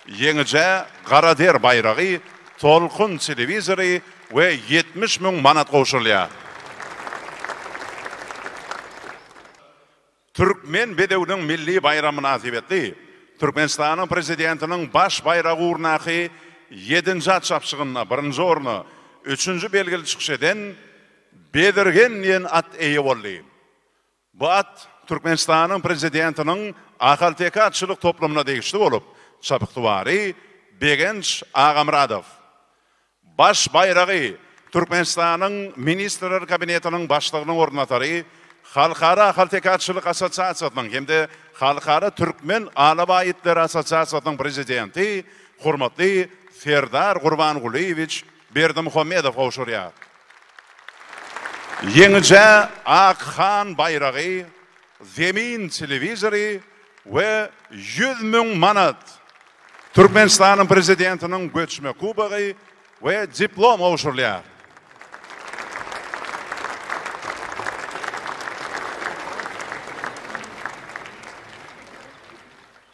Ýeňijä Gara der baýragy, Tolkun telewizory we 70 müň manat gowşurylýar. Türkmen bedewiniň milli baýramy mynasybetli Türkmenistanyň Prezidentiniň baş baýragy ugrundaky ýedinji at çapyşygynda birinji orna üçünji belgili çykyş eden Bezirgen diýen at eýe boldy. Bu at Türkmenistanyň Prezidentiniň Ahalteke atçylyk toplumyna degişli bolup, çapyksuwary Begenç Agamyradow. Baş baýragy Türkmenistanyň Ministrler Kabinetiniň Başlygynyň orunbasary, Halkara ahalteke atçylyk assosiasiýasynyň hem-de Halkara türkmen alabaý itleri assosiasiýasynyň prezidenti hormatly Serdar Gurbangulyýewiç Berdimuhamedow gowşurýar. Ýeňijä Ak han baýragy, Zemin telewizory we 100 müň manat, Türkmenistanyň Prezidentiniň göçme kubogy we diplom gowşurylýar.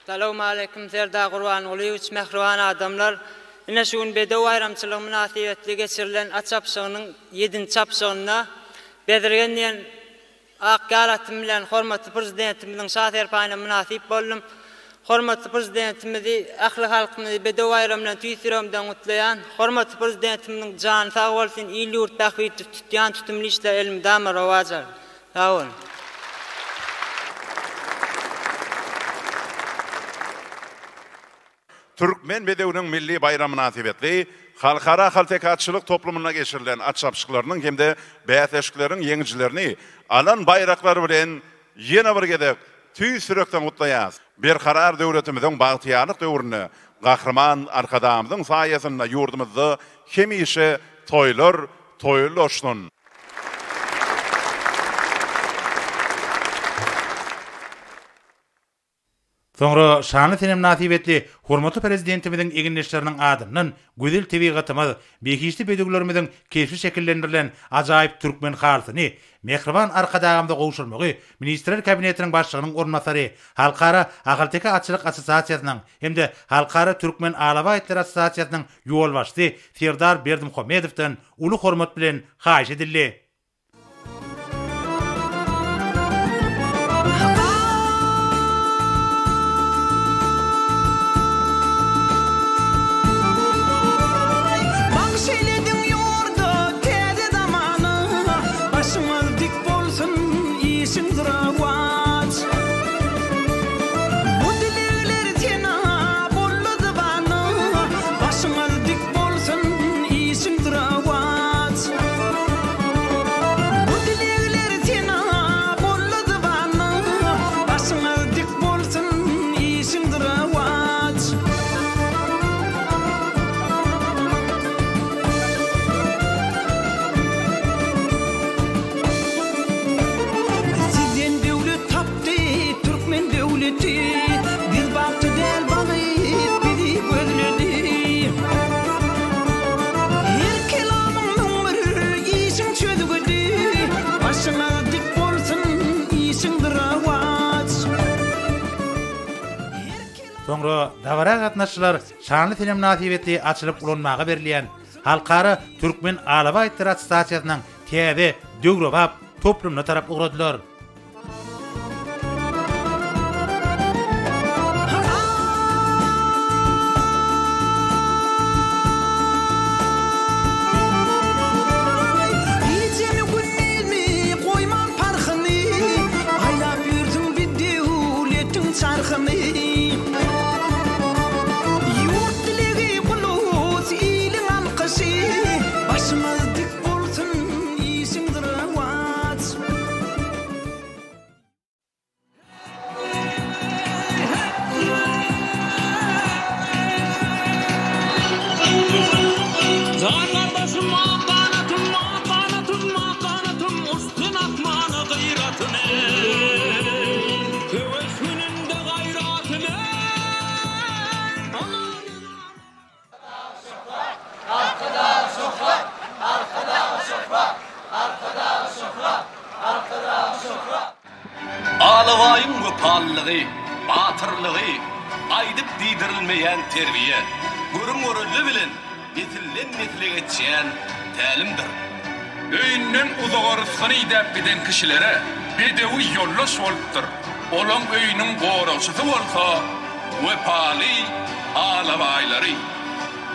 Salowmaleýkim Serdar Gurbangulyýewiç mähriban adamlar! Ine şu gün Bedew baýramçylygy mynasybetli geçirilen at çapyşygynyň ýedinji çapyşygynda Bezirgen diýen Ak ýar atym bilen hormatly Prezidentimiziň Şa serpaýyna mynasyp boldum. Hormatly Prezidentimizi, ähli halkymyzy Bedew baýramy bilen tüýs ýüregimden gutlaýan. Hormatly Prezidentimiziň jany sag bolsun, il-ýurt bähbitli tutýan tutumly işleri elmydama rowaç alsyn. Sag boluň. Türkmen bedewiniň milli baýramy mynasybetli Halkara ahalteke atçylyk toplumynda geçirilen at çapyşyklarynyň hem-de bäsleşikleriň ýeňijilerini alan baýraklary bilen ýene bir gezek tüýs ýürekden gutlaýarys. Berkarar döwletimiziň bagtyýarlyk döwründe Gahryman Arkadagymyzyň saýasynda ýurdumyzda hemişe toýlar toýlaşsyn! Soňra şanly sene mynasybetli hormatly Prezidentimiziň egindeşleriniň adyndan gözel tebigatymyz, behişdi bedewlerimiziň keşbi şekillendirilen ajaýyp türkmen halysyny mähriban Arkadagymyza gowşurmagy Ministrler Kabinetiniň Başlygynyň orunbasary, Halkara ahalteke atçylyk assosiasiýasynyň hem-de Halkara türkmen alabaý itleri assosiasiýasynyň ýolbaşçysy Serdar Berdimuhamedowdan uly hormat bilen haýyş edildi. Bagş eýlediň ýurda täze zamana, Başyňyz dik bolsun, işiň rowaç. Bu dilegler sena boldy zybana, Başyňyz dik bolsun, işiň rowaç. Bu dilegler sena boldy zybana, Başyňyz dik bolsun, işiň rowaç. Sizden döwlet tapdy türkmen döwleti, Biz bagty däl bagyt bizi gözledi. Her kelamyň 1001 işiň çözgüdi, Başyňyz dik bolsun, işiň rowaç. Soňra dabara gatnaşyjylar şanly sene mynasybetli açylyp ulanmaga berilýän Halkara Türkmen alabaý itleri assosiasiýasynyň täze, döwrebap toplumyna tarap ugradylar. Gijemi gündizmi goýman parhyny, Aýlap ýörsüň bedew. Ýitilmeýän terbiýe, görüm-görelde bilen nesilden-nesle geçýän tälimdir. Öýünden uzaga rysgyny idäp giden kişilere bedewi ýoldaş bolupdyr. Olaň öýüniň goragçysy bolsa wepaly alabaýlary.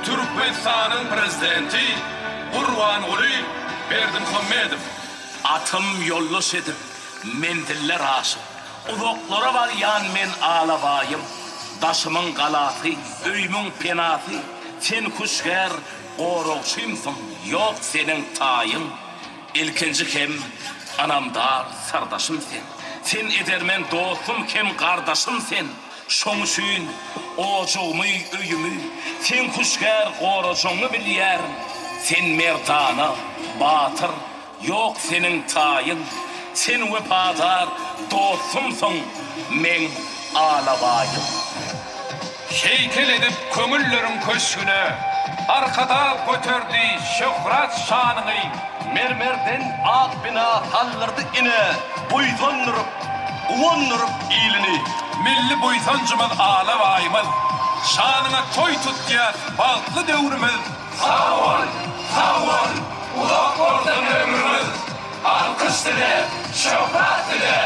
Türkmenistanyň Prezidenti Gurbanguly Berdimuhamedow. Atym ýoldaş edip, menziller aşyp, Uzaklara barýan men alabaýym. Daşymyň galasy, öýmüň penasy, Sen hüşgär goragçymsyň, ýok seniň taýyň. Ilkinji hem ynamdar syrdaşym sen. Sen edermen dostum hem gardaşym sen. Şoň üçin ojagymy, öýümi seň hüşgär gorajagyňy bilýärin. Sen merdana, batyr, ýok seniň taýyň. Sen wepadar dostumsyň, meň alabaýym. Heýkel edip köňülleriň köşgüne, Arkadag göterdi şöhrat şanyňy. Mermerden ak bina saldyrdy ine, Buýsandyryp, guwandyryp ilini. Milli buýsanjymyz alabaýymyz, Şanyňa toý tutýas bagtly döwrümiz. Sag bol, sag bol, uzak bolsun ömrüňiz! Alkyş size, şöhrat size,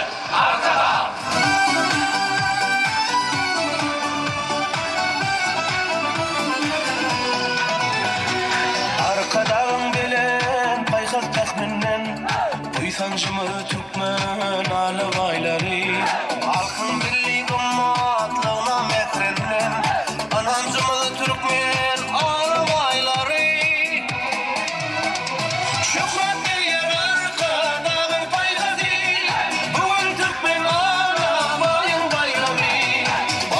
Arkadag! Arkadagyň belent paýhas pähminden, Buýsanjymyz türkmen alabaýlary. Halkyň milli gymmatlygyna mährinden, Ynanjymyz türkmen alabaýlary. Şöhrat berýär Arkadagyň paýhasy, Bu gün türkmen alabaýyň baýramy.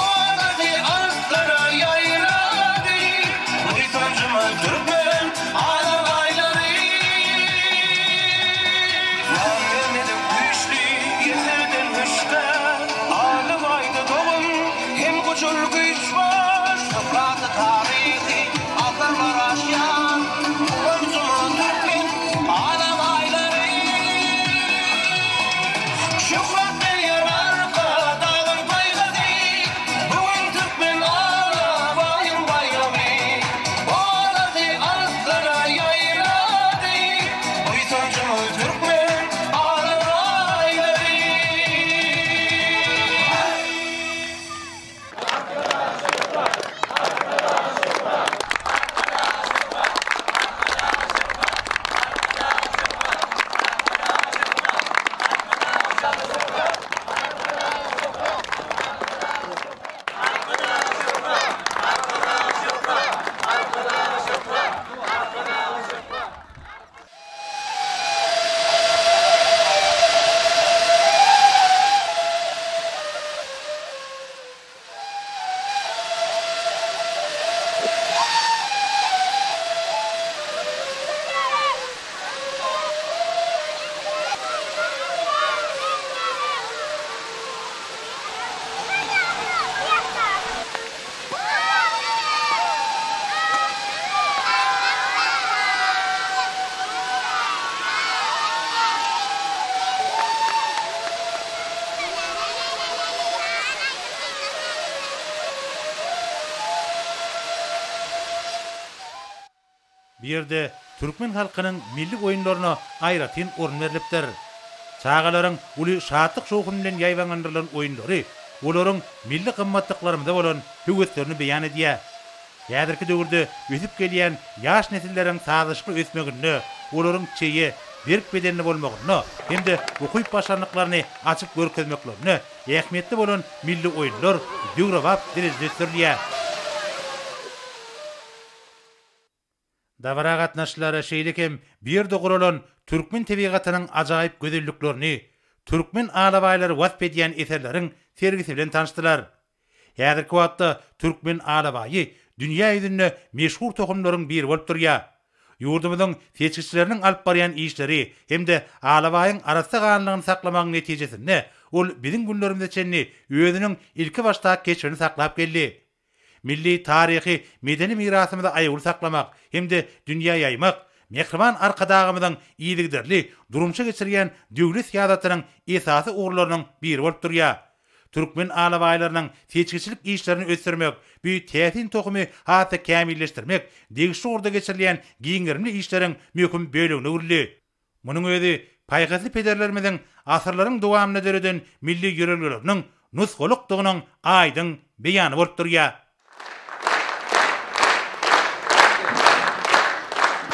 Owazy alyslara ýaýrady, Buýsanjymyz türkmen alabaýlary. Ýan bermedik güýçli ýeserden hüşgär, Alabaýda dogum hem gujur-güýç bar. Şöhraty taryhy asyrlar aşýar, Guwanjymyz türkmen alabaýlary. Şöhrat berýär Arkadagyň paýhasy, Bu gün türkmen alabaýyň baýramy. Owazy alyslara ýaýrady, Buýsanjymyz türkmen alabaýlary. Bu ýerde türkmen halkynyň milli oýunlaryna aýratyn orun berlipdir. Çagalaryň uly şatlyk-şowhun bilen ýaýbaňlandyrylan oýunlary olaryň milli gymmatlyklarymyza bolan höweslerini beýan edýär. Häzirki döwürde ösüp gelýän ýaş nesilleriň sazlaşykly ösmeginde, olaryň çeýe, berk bedenli bolmagynda hem-de ukyp-başarnyklaryny açyp görkezmeklerinde ähmiýetli bolan milli oýunlar döwrebap derejede ösdürilýär. Dabara gatnaşyjylar şeýle hem bu ýerde guralan türkmen tebigatynyň ajaýyp gözelliklerini, türkmen alabaýlary wasp edýän eserleriň sergisi bilen tanyşdylar. Häzirki wagtda türkmen alabaýy dünýä ýüzünde meşhur tohumlaryň biri bolup durýar. Ýurdumyzyň seçgiçileriniň alyp barýan işleri hem-de alabaýyň arassa ganlygyny saklamagyň netijesinde ol biziň günlerimize çenli özüniň ilkibaşdaky keşbini saklap geldi. Milli taryhy, medeni mirasymyzy aýawly saklamak hem-de dünýä ýaýmak mähriban Arkadagymyzyň yzygiderli durmuşa geçirýän döwlet syýasatynyň esasy ugurlarynyň biri bolup durýar. Türkmen alabaýlarynyň seçgiçilik işlerini ösdürmek, bu täsin tohumy has-da kämilleşdirmek degişli ugurda geçirilýän giň gerimli işleriň möhüm bölegine öwrüldi. Munuň özi paýhasly pederlerimiziň asyrlaryň dowamynda döreden milli ýörelgeleriniň nusgalykdygynyň aýdyň beýany bolup durýar.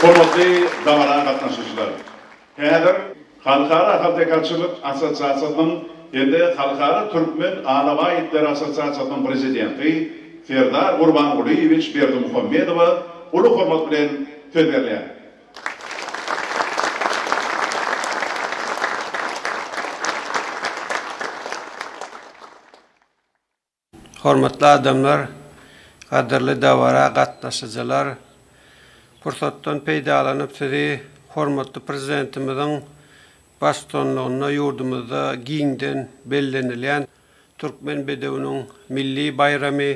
Hormatly dabara gatnaşyjylar! Häzir Halkara ahalteke atçylyk assosiasiýasynyň hem-de Halkara türkmen alabaý itleri assosiasiýasynyň prezidenti Serdar Gurbangulyýewiç Berdimuhamedowa uly hormat bilen söz berilýär. Hormatly adamlar, gadyrly dabara gatnaşyjylar! Pursatdan peýdalanyp sizi hormatly Prezidentimiziň baştutanlygynda ýurdumyzda giňden bellenilýän Türkmen bedewiniň milli baýramy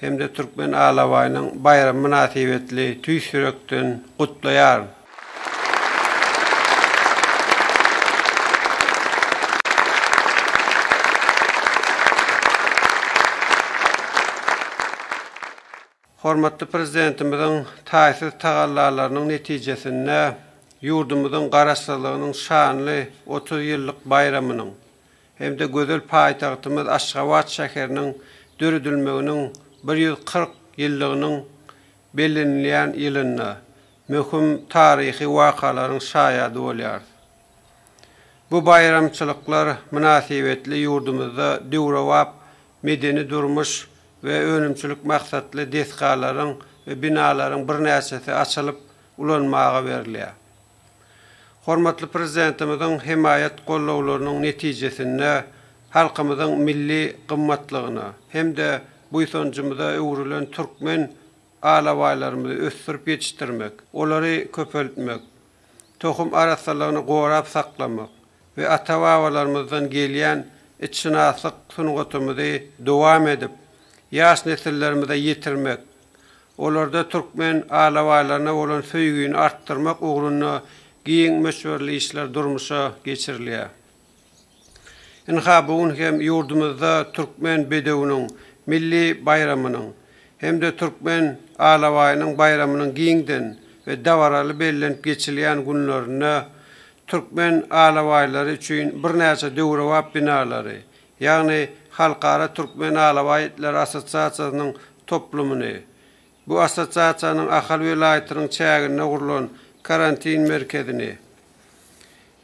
hem-de Türkmen alabaýynyň baýramy mynasybetli tüýs ýürekden gutlaýaryn. Hormatly Prezidentimiziň taýsyz tagallalarynyň netijesinde ýurdumyzyň Garaşsyzlygynyň şanly 30 ýyllyk baýramynyň hem-de gözel paýtagtymyz Aşgabat şäheriniň döredilmeginiň 140 ýyllygynyň bellenilýän ýylynda möhüm taryhy wakalaryň şaýady bolýarys. Bu baýramçylyklar mynasybetli ýurdumyzda döwrebap medeni-durmuş we önümçilik maksatly desgalaryň we binalaryň birnäçesi açylyp ulanmaga berilýär. Hormatly Prezidentimiziň hemaýat gollawlarynyň netijesinde halkymyzyň milli gymmatlygyna hem-de buýsanjymyza öwrülen türkmen alabaýlarymyzy ösdürip ýetişdirmek, olary köpeltmek, tohum arassalygyny gorap saklamak we ata-babalarymyzdan gelýän itşynaslyk sungatymyzy dowam edip, ýaş nesillerimize ýetirmek, olarda türkmen alabaýlaryna bolan söýgini artdyrmak ugrunda giň möçberli işler durmuşa geçirilýär. Ynha, bu gün hem ýurdumyzda türkmen bedewiniň milli baýramynyň hem-de türkmen alabaýynyň baýramynyň giňden we dabaraly bellenip geçilýän günlerinde türkmen alabaýlary üçin birnäçe döwrebap binalary, ýagny Halkara türkmen alabaý itleri assosiasiýasynyň toplumyny, bu assosiasiýanyň Ahal welaýatynyň çäginde gurlan karantin merkezini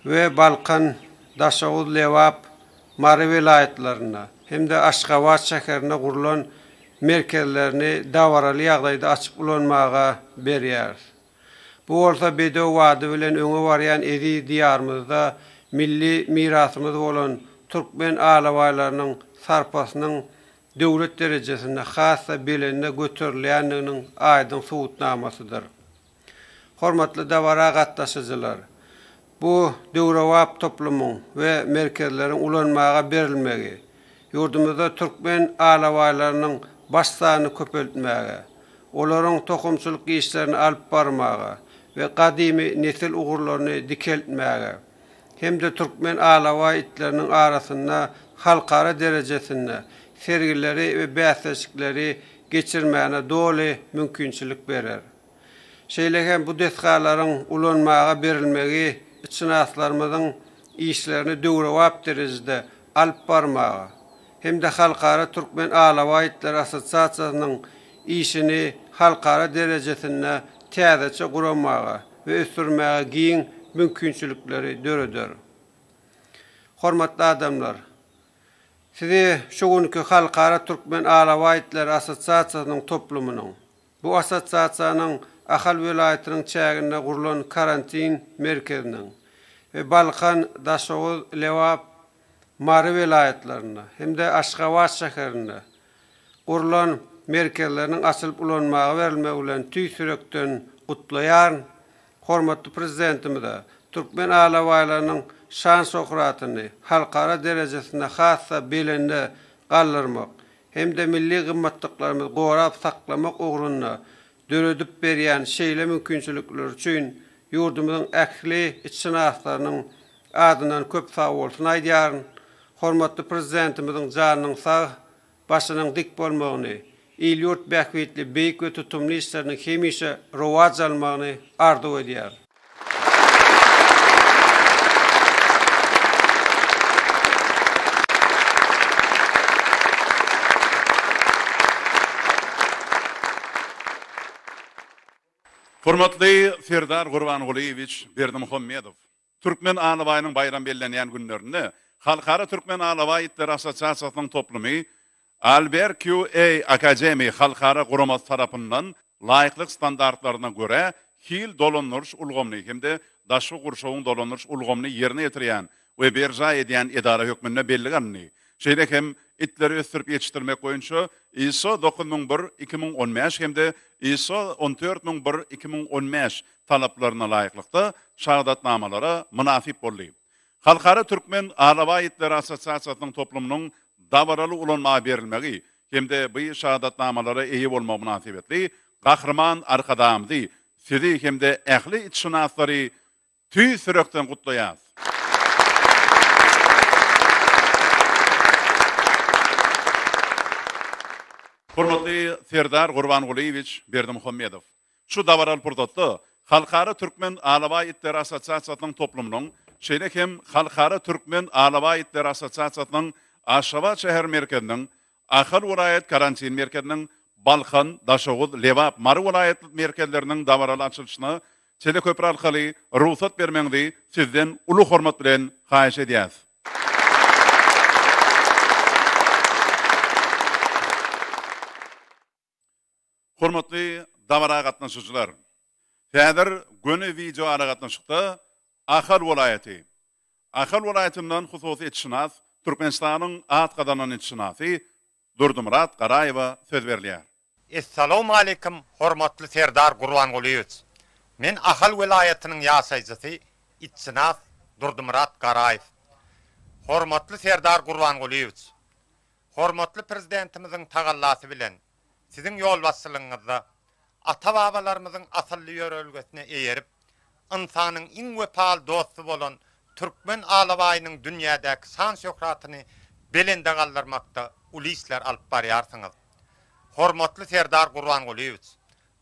we Balkan, Daşoguz, Lebap, Mary welaýatlarynda hem-de Aşgabat şäherinde gurlan merkezlerini dabaraly ýagdaýda açyp ulanmaga berýäris. Bu bolsa bedew bady bilen öňe barýan eziz Diýarymyzda milli mirasymyz bolan türkmen alabaýlarynyň sarpasynyň döwlet derejesinde has-da belende göterilýändiginiň aýdyň subutnamasydyr. Hormatly dabara gatnaşyjylar! Bu döwrebap toplumyň we merkezleriň ulanmaga berilmegi ýurdumyzda türkmen alabaýlarynyň baş sanyny köpeltmäge, olaryň tohumçylyk işlerini alyp barmaga we gadymy nesil ugurlaryny dikeltmäge hem-de türkmen alabaý itleriniň arasynda halkara derejesinde sergileri we bäsleşikleri geçirmäne doly mümkinçilik berer. Şeýle hem bu desgalaryň ulanmaga berilmegi itşynaslarymyzyň işlerini döwrebap derejede alyp barmaga hem-de Halkara Türkmen alabaý itleri assosiasiýasynyň işini halkara derejesinde täzeçe guramaga we ösdürmäge giň mümkinçilikleri döreder. Hormatly adamlar! Sizi şu günki Halkara Türkmen alabaý itleri assosiasiýasynyň toplumynyň, Bu assosiasiýanyň Ahal welaýatynyň çäginde gurlan karantin merkeziniň we Balkan, Daşoguz, Lebap, Mary welaýatlarynda hem-de Aşgabat şäherinde gurlan merkezleriniň açylyp ulanmaga berilmegi bilen tüýs ýürekden gutlaýaryn. Hormatly Prezidentimize türkmen alabaýlarynyň şan-şöhratyny halkara derejesinde has-da belende galdyrmak hem-de milli gymmatlyklarymyzy gorap saklamak ugrunda döredip berýän şeýle mümkinçilikleri üçin ýurdumyzyň ähli itşynaslarynyň adyndan köp sagbolsun aýdýaryn. Hormatly Prezidentimiziň janynyň sag, başynyň dik bolmagyny, il-ýurt bähbitli beýik we tutumly işleriniň hemişe rowaç almagyny arzuw edýär. Hormatly Serdar Gurbangulyýewiç Berdimuhamedow! Türkmen alabaýynyň baýramy bellenýän günlerinde Halkara Türkmen alabaý itleri assosiasiýasynyň toplumy Alber QA Academy halkara guramasy tarapyndan laýyklyk standartlaryna görä hil dolandyryş ulgamyny hem-de daşky gurşawyň dolandyryş ulgamyny ýerine ýetirýän we berjaý edýän edara hökmünde bellige alyndy. Şeýle hem itleri ösdürip ýetişdirmek boýunça ISO 9001, 2015 hem-de ISO 14001, 2015 talaplaryna laýyklykda şahadatnamalara mynasyp boldy. Halkara Türkmen alabaý itleri assosiasiýasynyň toplumynyň dabaraly ulanmaga berilmegi hem-de bu şahadatnamalara eýe bolmagy mynasybetli Gahryman Arkadagymyzy, Sizi hem-de ähli itşynaslary tüýs ýürekden gutlaýarys. Hormatly Serdar Gurbangulyýewiç Berdimuhamedow! Şu dabaraly pursatda Halkara Türkmen alabaý itleri assosiasiýasynyň toplumynyň, şeýle hem Halkara Türkmen alabaý itleri assosiasiýasynyň Aşgabat şäher merkeziniň, Ahal welaýat karantin merkeziniň, Balkan, Daşoguz, Lebap, Mary welaýat merkezleriniň dabaraly açylyşyna teleköpri arkaly rugsat bermegiňizi Sizden uly hormat bilen haýyş edýäris. Hormatly dabara gatnaşyjylar! Häzir göni wideo aragatnaşykda Ahal welaýaty. Ahal welaýatyndan hususy itşynas, Türkmenistanyň at gazanan itşynasy Durdymyrat Garaýewe söz berilýär. Essalawmaleýkim hormatly Serdar Gurbangulyýewiç! Men Ahal welaýatynyň ýaşaýjysy itşynas Durdymyrat Garaýew. Hormatly Serdar Gurbangulyýewiç! Hormatly Prezidentimiziň tagallasy bilen, Siziň ýolbaşçylygyňyzda ata-babalarymyzyň asylly ýörelgesine eýerip, ynsanyň iň wepaly dosty bolan türkmen alabaýynyň dünýädäki şan-şöhratyny belende galdyrmakda uly işler alyp barýarsyňyz. Hormatly Serdar Gurbangulyýewiç,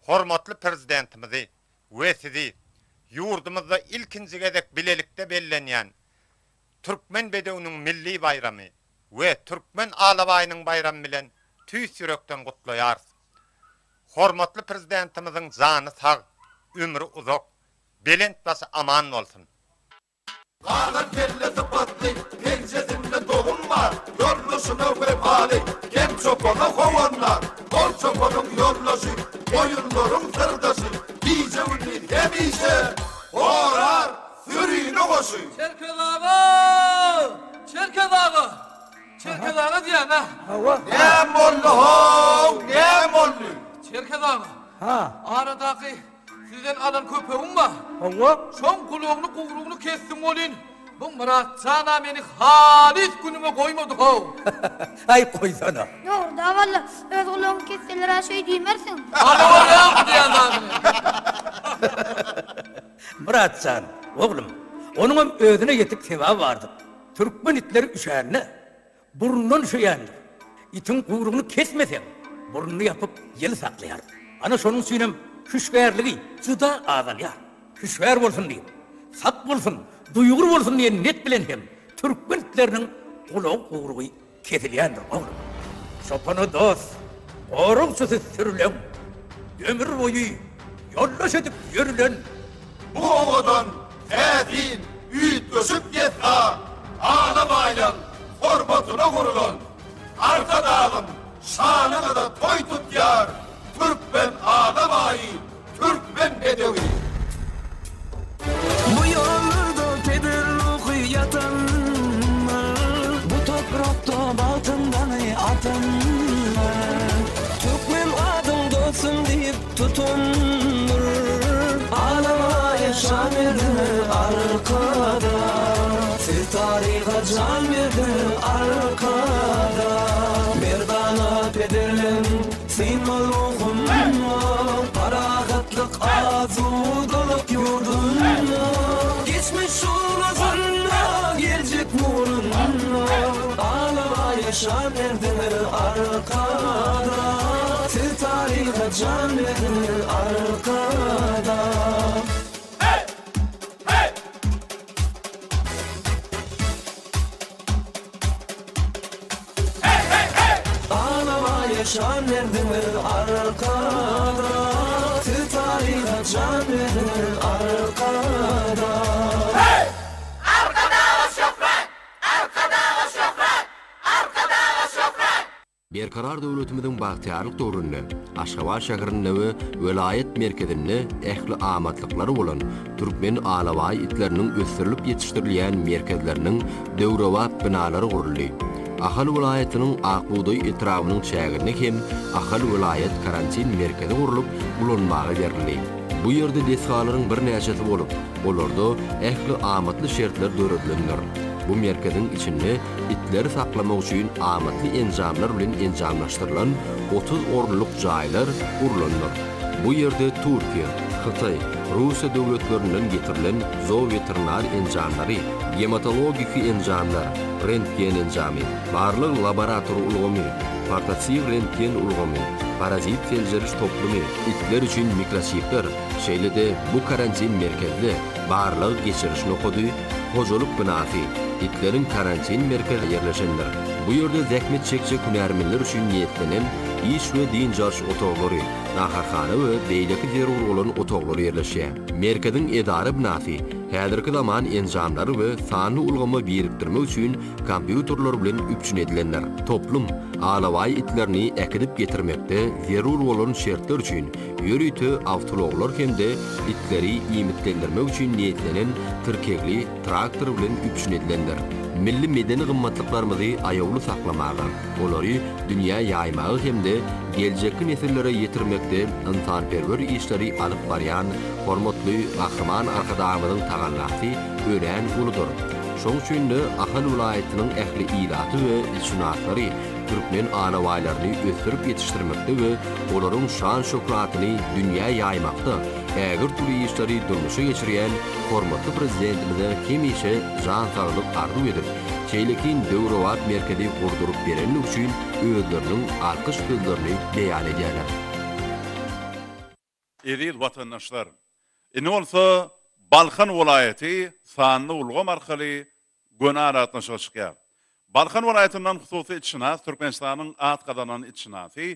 hormatly Prezidentimizi we Sizi ýurdumyzda ilkinji gezek bilelikde bellenýän Türkmen bedewiniň milli baýramy we Türkmen alabaýynyň baýramy bilen tüýs ýürekden gutlaýarys. Hormatly Prezidentimiziň jany sag, ömri uzak, belent başy aman bolsun! Galan kelle sypatly, penjesinde dogum bar, Ýoldaşyna wepaly, hem çopana howandar. Ol çopanyň ýoldaşy, goýunlaryň syrdaşy, Gije-gündiz hemişe gorar Sürini goşy. Çerkez aga! Çerkez aga! Çerkez aga diýýän-ä. Hawa. Näme boldy how, näme boldy? Çerkez aga. Ha. Aradaky sizden alan köpegim bar. Hawa. Şoň gulagyny gubrugyny kesdim welin, bu Myratjan-a meni halys günüme goýmady how. Aý goýsana. Dogry-da walla, öz gulagyňy kesseler-ä şeý diýmersiň. Alawerýän diýýän zadyny. Myrat jan, oglum, onuňam özüne ýetik sebaby bardyr. Türkmen itleri üşände, burnundan üşeýändir. Itiň guýrugyny kesmeseň, burnuny ýapyp ýyly saklaýar. Ana şonuň üçinem hüşgärligi juda azalýar. Hüşgär bolsun diýip, sak bolsun, duýgur bolsun diýen net bilen hem türkmen itleriniň gulagy-guýrugy Kesilýändir, oglum. Çopana dost, goragçysy sürüleň, Ömür boýy ýoldaş edip ýörülen. Bu owadan, täsin, üýtgeşik desga Alabaýlaň hormatyna gurulan. Arkadagym şanyňyza toý tutýar, Türkmen alabaýy Türkmen bedewi. Bu ýollarda peder ruhy ýatandyr, Bu toprakda bagtyň daňy atandyr. Türkmen adyň dostum diýip tutandyr, Alabaýa şan berdiňiz Arkadag. Siz taryha jan berdiňiz Arkadag. Merdana pederleň Synmaz ruhunda, Parahatlyk, asudalyk ýurdunda. Geçmiş şuglasynda, geljek nurunda. şan berdiňiz Arkadag Siz taryha jan berdiňiz Arkadag. Alabaýa şan berdiňiz Arkadag Siz taryha jan berdiňiz Arkadag. Arkadaga şöhrat! Arkadaga şöhrat! Arkadaga şöhrat! Berkarar döwletimiziň bagtyýarlyk döwründe Aşgabat şäherinde we welaýat merkezinde ähli amatlyklary bolan türkmen alabaý itleriniň ösdürilip ýetişdirilýän merkezleriniň döwrebap binalary guruldy. Ahal welaýatynyň Ak bugdaý etrabynyň çäginde hem Ahal welaýat karantin merkezi gurlup ulanmaga berildi. Bu ýerde desgalaryň birnäçesi bolup, olarda ähli amatly şertler döredilendir. Bu merkeziň içinde itleri saklamak üçin amatly enjamlar bilen enjamlaşdyrylan 30 orunlyk jaýlar gurlandyr. Bu ýerde Türkiýe, Hytaý, Russiýa döwletlerinden getirilen zooweterinar enjamlary, gematologiki enjamlar, rentgen enjamy, barlag laborator ulgamy, portatiw rentgen ulgamy, parazit seljeriş toplumy, itler üçin mikroçipler, şeýle-de bu karantin merkezde barlag geçiriş nokady, hojalyk binasy, itleriň karantin merkezi ýerleşendir. Bu ýerde zähmet çekjek hünärmenler üçin niýetlenen iş we dynç alyş otaglary, naharhana we beýleki zerur bolan otaglar ýerleşýär. Merkeziň edara binasy häzirki zaman enjamlary we sanly ulgama birikdirmek üçin kompýuterler bilen üpjün edilendir. Toplum alabaý itlerini äkidip getirmekde zerur bolan şertler üçin ýörite awtoulaglar hem-de itleri iýmitlendirmek üçin niýetlenen tirkegli traktor bilen üpjün edilendir. Milli medeni gymmatlyklarymyzy aýawly saklamaga, olary dünýä ýaýmaga hem-de geljekki nesillere ýetirmekde ynsanperwer işleri alyp barýan hormatly Gahryman Arkadagymyzyň tagallasy örän uludyr. Şoň üçin-de Ahal welaýatynyň ähli ilaty we itşynaslary türkmen alabaýlaryny ösdürip ýetişdirmekde we olaryň şan-şöhratyny dünýä ýaýmakda ägirt uly işleri durmuşa geçirýän hormatly Prezidentimize hemişe jan saglyk arzuw edip, şeýlekin döwrebap merkezi gurduryp berenligi üçin özleriniň alkyş sözlerini beýan edýärler. Eziz watandaşlar! Indi bolsa Balkan welaýaty sanly ulgam arkaly göni aragatnaşyga çykýar. Balkan welaýatyndan hususy itşynas, Türkmenistanyň at gazanan itşynasy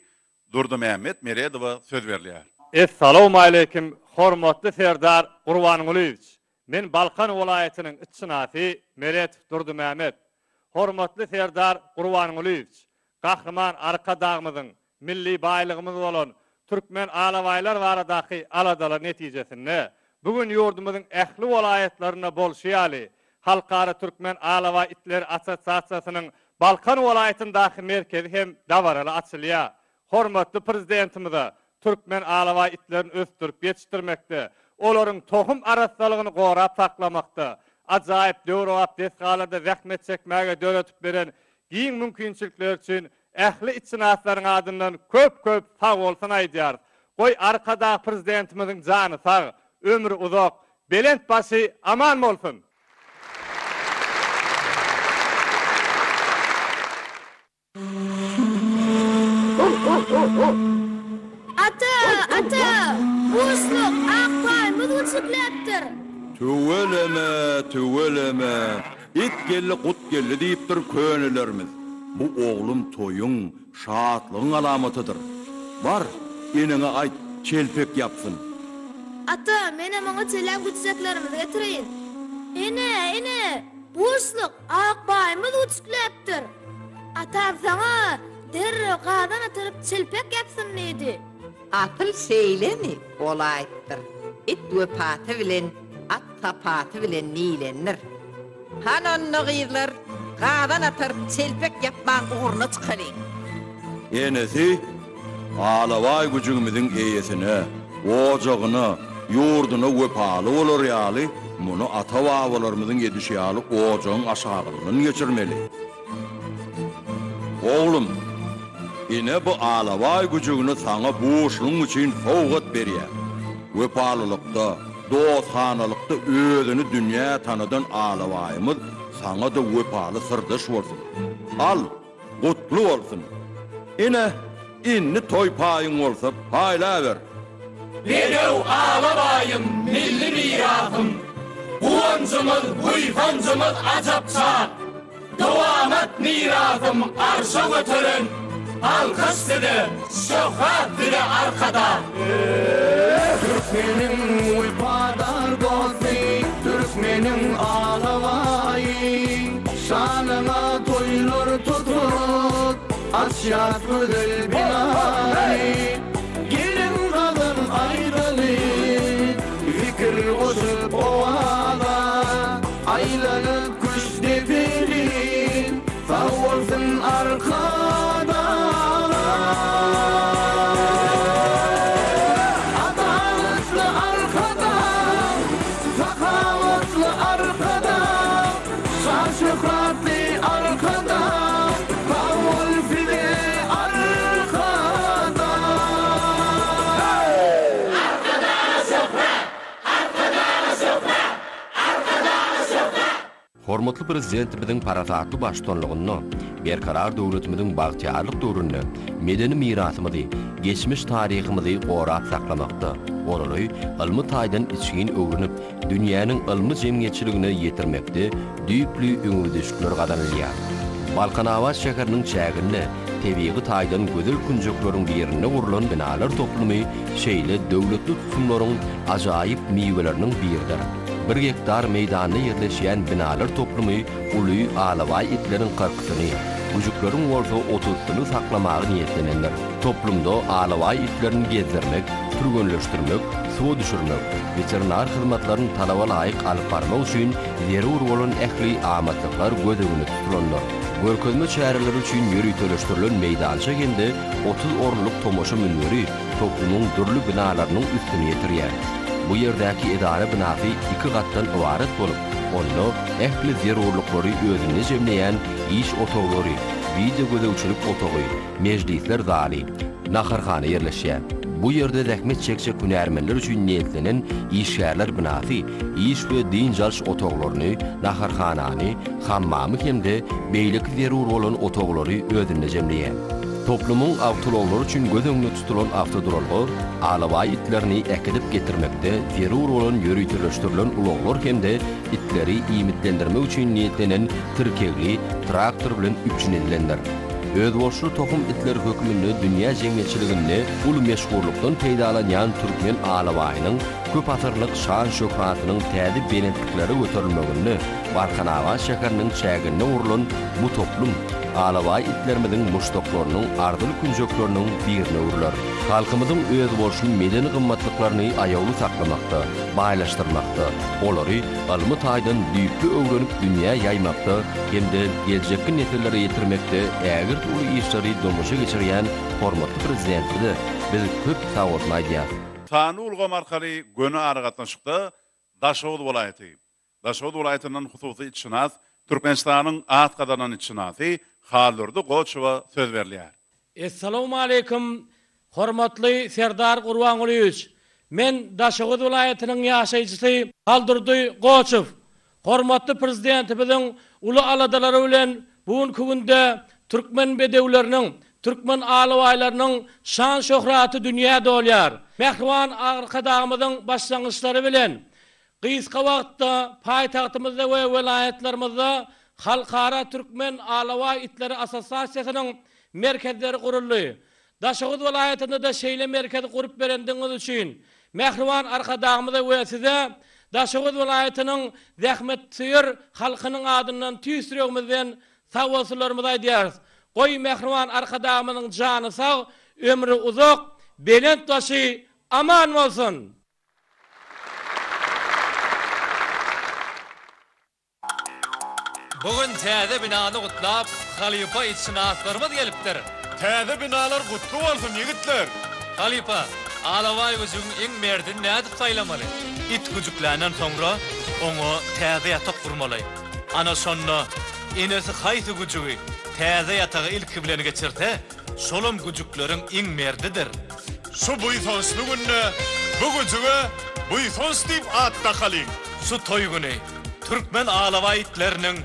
Durdymämmet Meredowa söz berilýär. Essalawmaleýkim hormatly Serdar Gurbangulyýewiç! Men Balkan welaýatynyň itşynasy Meredow Durdymämmet. Hormatly Serdar Gurbangulyýewiç, Gahryman Arkadagymyzyň milli baýlygymyz bolan türkmen alabaýlar baradaky aladalary netijesinde, bu gün ýurdumyzyň ähli welaýatlarynda bolşy ýaly, Halkara Türkmen alabaý itleri assosiasiýasynyň Balkan welaýatyndaky merkezi hem dabaraly açylýar. Hormatly Prezidentimize türkmen alabaý itlerini ösdürip ýetişdirmekde, olaryň tohum arassalygyny gorap saklamakda, ajaýyp döwrebap desgalarda zähmet çekmäge döredip beren giň mümkinçilikleri üçin ähli itşynaslaryň adyndan köp-köp sagbolsun aýdýarys. Goý, Arkadag Prezidentimiziň jany sag, ömri uzak, belent başy aman bolsun! Ata, ata! Buşluk, ak paýymyz güçükläpdir. Tüweleme, tüweleme! It geldi, gut geldi diýipdir könelerimiz. Bu oglum toýuň, şatlygyň alamatydyr. Bar, eneňe aýt, çelpek ýapsyn. Ata, menem oňa çelän güçjeklerimizi getireýin. Ene, ene! Buşluk, ak baýymyz güçükläpdir. Atam saňa derrew gazan atyryp çelpek ýapsyn diýdi. Asyl şeýlemi bolaýypdyr. It wepaty bilen, at sapaty bilen diýlendir. Hany onda gyzlar, gazan ataryp çelpek ýapmaň ugruna çykalyň. Enesi, Alabaý güjügimiziň eýesine, ojagyna, ýurduna wepaly bolar ýaly, muny ata-babalarymyzyň edişi ýaly ojagyň aşagyndan geçirmeli. Oglum, ine bu alabaý güjügini saňa buşlugyň üçin sowgat berýän. Wepalylykda, dosthanalykda özüni dünýä tanadan alabaýymyz saňa-da wepaly syrdaş bolsun. Al! gutly bolsun! Ine, indi toý paýyň bolsa paýlaber! Bedew alabaýym, milli mirasym, Guwanjymyz, buýsanjymyz ajap şat. Dowamat mirasym arşa göteren, Alkyş size, şöhrat size Arkadag! Türkmeniň wepadar dosty, Türkmeniň alabaýy, Şanyňa toýlar tutup, Açýas gözel binany. Geliň gazal aýdaly, Zikir goşup owaza, Aýlanyp Küştdepeli, Sag bolsun Arkadag! Adalatly Arkadag, Sahawatly Arkadag, Şan-şöhratly Arkadag, Sag bol size Arkadag! Arkadaga şöhrat! Arkadaga şöhrat! Arkadaga şöhrat! Hormatly Prezidentimiziň parasatly baştutanlygynda Berkarar döwletimiziň bagtyýarlyk döwründe medeni mirasymyzy, geçmiş taryhymyzy gorap saklamakda, olary ylmy taýdan içgin öwrenip, dünýäniň ylmy jemgyýetçiligine ýetirmekde düýpli öňegidişlikler gazanylýar. Balkanabat şäheriniň çäginde tebigy taýdan gözel künjekleriň birinde gurlan binalar toplumy şeýle döwletli tutumlaryň ajaýyp miweleriniň biridir. Bir gektar meýdanda ýerleşýän binalar toplumy uly alabaý itleriň kyrkysyny, güjükleriň bolsa otuzsyny saklamaga niýetlenendir. Toplumda alabaý itlerini gezdirmek, türgenleşdirmek, suwa düşürmek, weterinar hyzmatlaryny talaba laýyk alyp barmak üçin zerur bolan ähli amatlyklar göz öňünde tutulandyr. Görkezme çäreleri üçin ýöriteleşdirilen meýdança hem-de 30 orunlyk tomaşa münberi toplumyň dürli binalarynyň üstüni ýetirýär. Bu ýerdäki edara binasy iki gatdan ybarat bolup, onda ähli zerurlyklary özünde jemleýän iş otaglary, wideogözegçilik otagy, mejlisler zaly, naharhana ýerleşýär. Bu ýerde zähmet çekjek hünärmenler üçin niýetlenen işgärler binasy iş we dynç alyş otaglaryny, naharhanany, hammamy hem-de beýleki zerur bolan otaglary özünde jemleýär. Toplumyň awtoulaglary üçin göz öňünde tutulan awtoduralga alabaý itlerini äkidip getirmekde zerur bolan ýöriteleşdirilen ulaglar hem-de itleri iýmitlendirmek üçin niýetlenen tirkegli traktor bilen üpjün edilendir. Özboluşly tohum itleri hökmünde dünýä jemgyýetçiliginde uly meşhurlykdan peýdalanýan türkmen alabaýynyň köpasyrlyk şan-şöhratynyň täze belentliklere göterilmeginde Balkanabat şäheriniň çäginde gurlan bu toplum alabaý itlerimiziň muşdaklarynyň arzyly künjekleriniň birine öwrüler. Halkymyzyň özboluşly medeni gymmatlyklaryny aýawly saklamakda, baýlaşdyrmakda, olary ylmy taýdan düýpli öwrenip dünýä ýaýmakda hem-de geljekki nesillere ýetirmekde ägirt uly işleri durmuşa geçirýän hormatly Prezidentimize biz köp sagbolsun aýdýarys. Sanly ulgam arkaly göni aragatnaşykda Daşoguz welaýaty. Daşoguz welaýatyndan hususy itşynas, Türkmenistanyň at gazanan itşynasy Haldurdy Goçowa söz berilýär. Essalawmaleýkim, hormatly Serdar Gurbangulyýewiç! Men Daşoguz welaýatynyň ýaşaýjysy Haldurdy Goçow. Hormatly Prezidentimiziň uly aladalary bilen bu günki günde türkmen bedewleriniň, türkmen alabaýlarynyň şan-şöhraty dünýä dolýar. Mähriban Arkadagymyzyň başlangyçlary bilen Gysga wagtda paýtagtymyzda we welaýatlarymyzda Halkara Türkmen alabaý itleri assosiasiýasynyň merkezleri guruldy. Daşoguz welaýatynda-da şeýle merkezi gurup berendigiňiz üçin, mähriban Arkadagymyza we Size Daşoguz welaýatynyň zähmetsöýer halkynyň adyndan tüýs ýüregimizden sagbolsunlarymyzy aýdýarys. Goý, mähriban Arkadagymyzyň jany sag, ömri uzak, belent başy aman bolsun! Bu gün täze binany gutlap, halypa itşynaslarymyz gelipdir. Täze binalar gutly bolsun, ýigitler! Halypa, alabaý güjügiň iň merdini nädip saýlamaly? It güjükländen soňra oňa täze ýatak gurmaly. Ana şonda enesi haýsy güjügi täze ýataga ilki bilen geçirse, Şolam güjükleriň iň merdidir. Şu buýsançly günde bu güjüge Buýsanç diýip at dakalyň. Şu toý güni türkmen alabaý itleriniň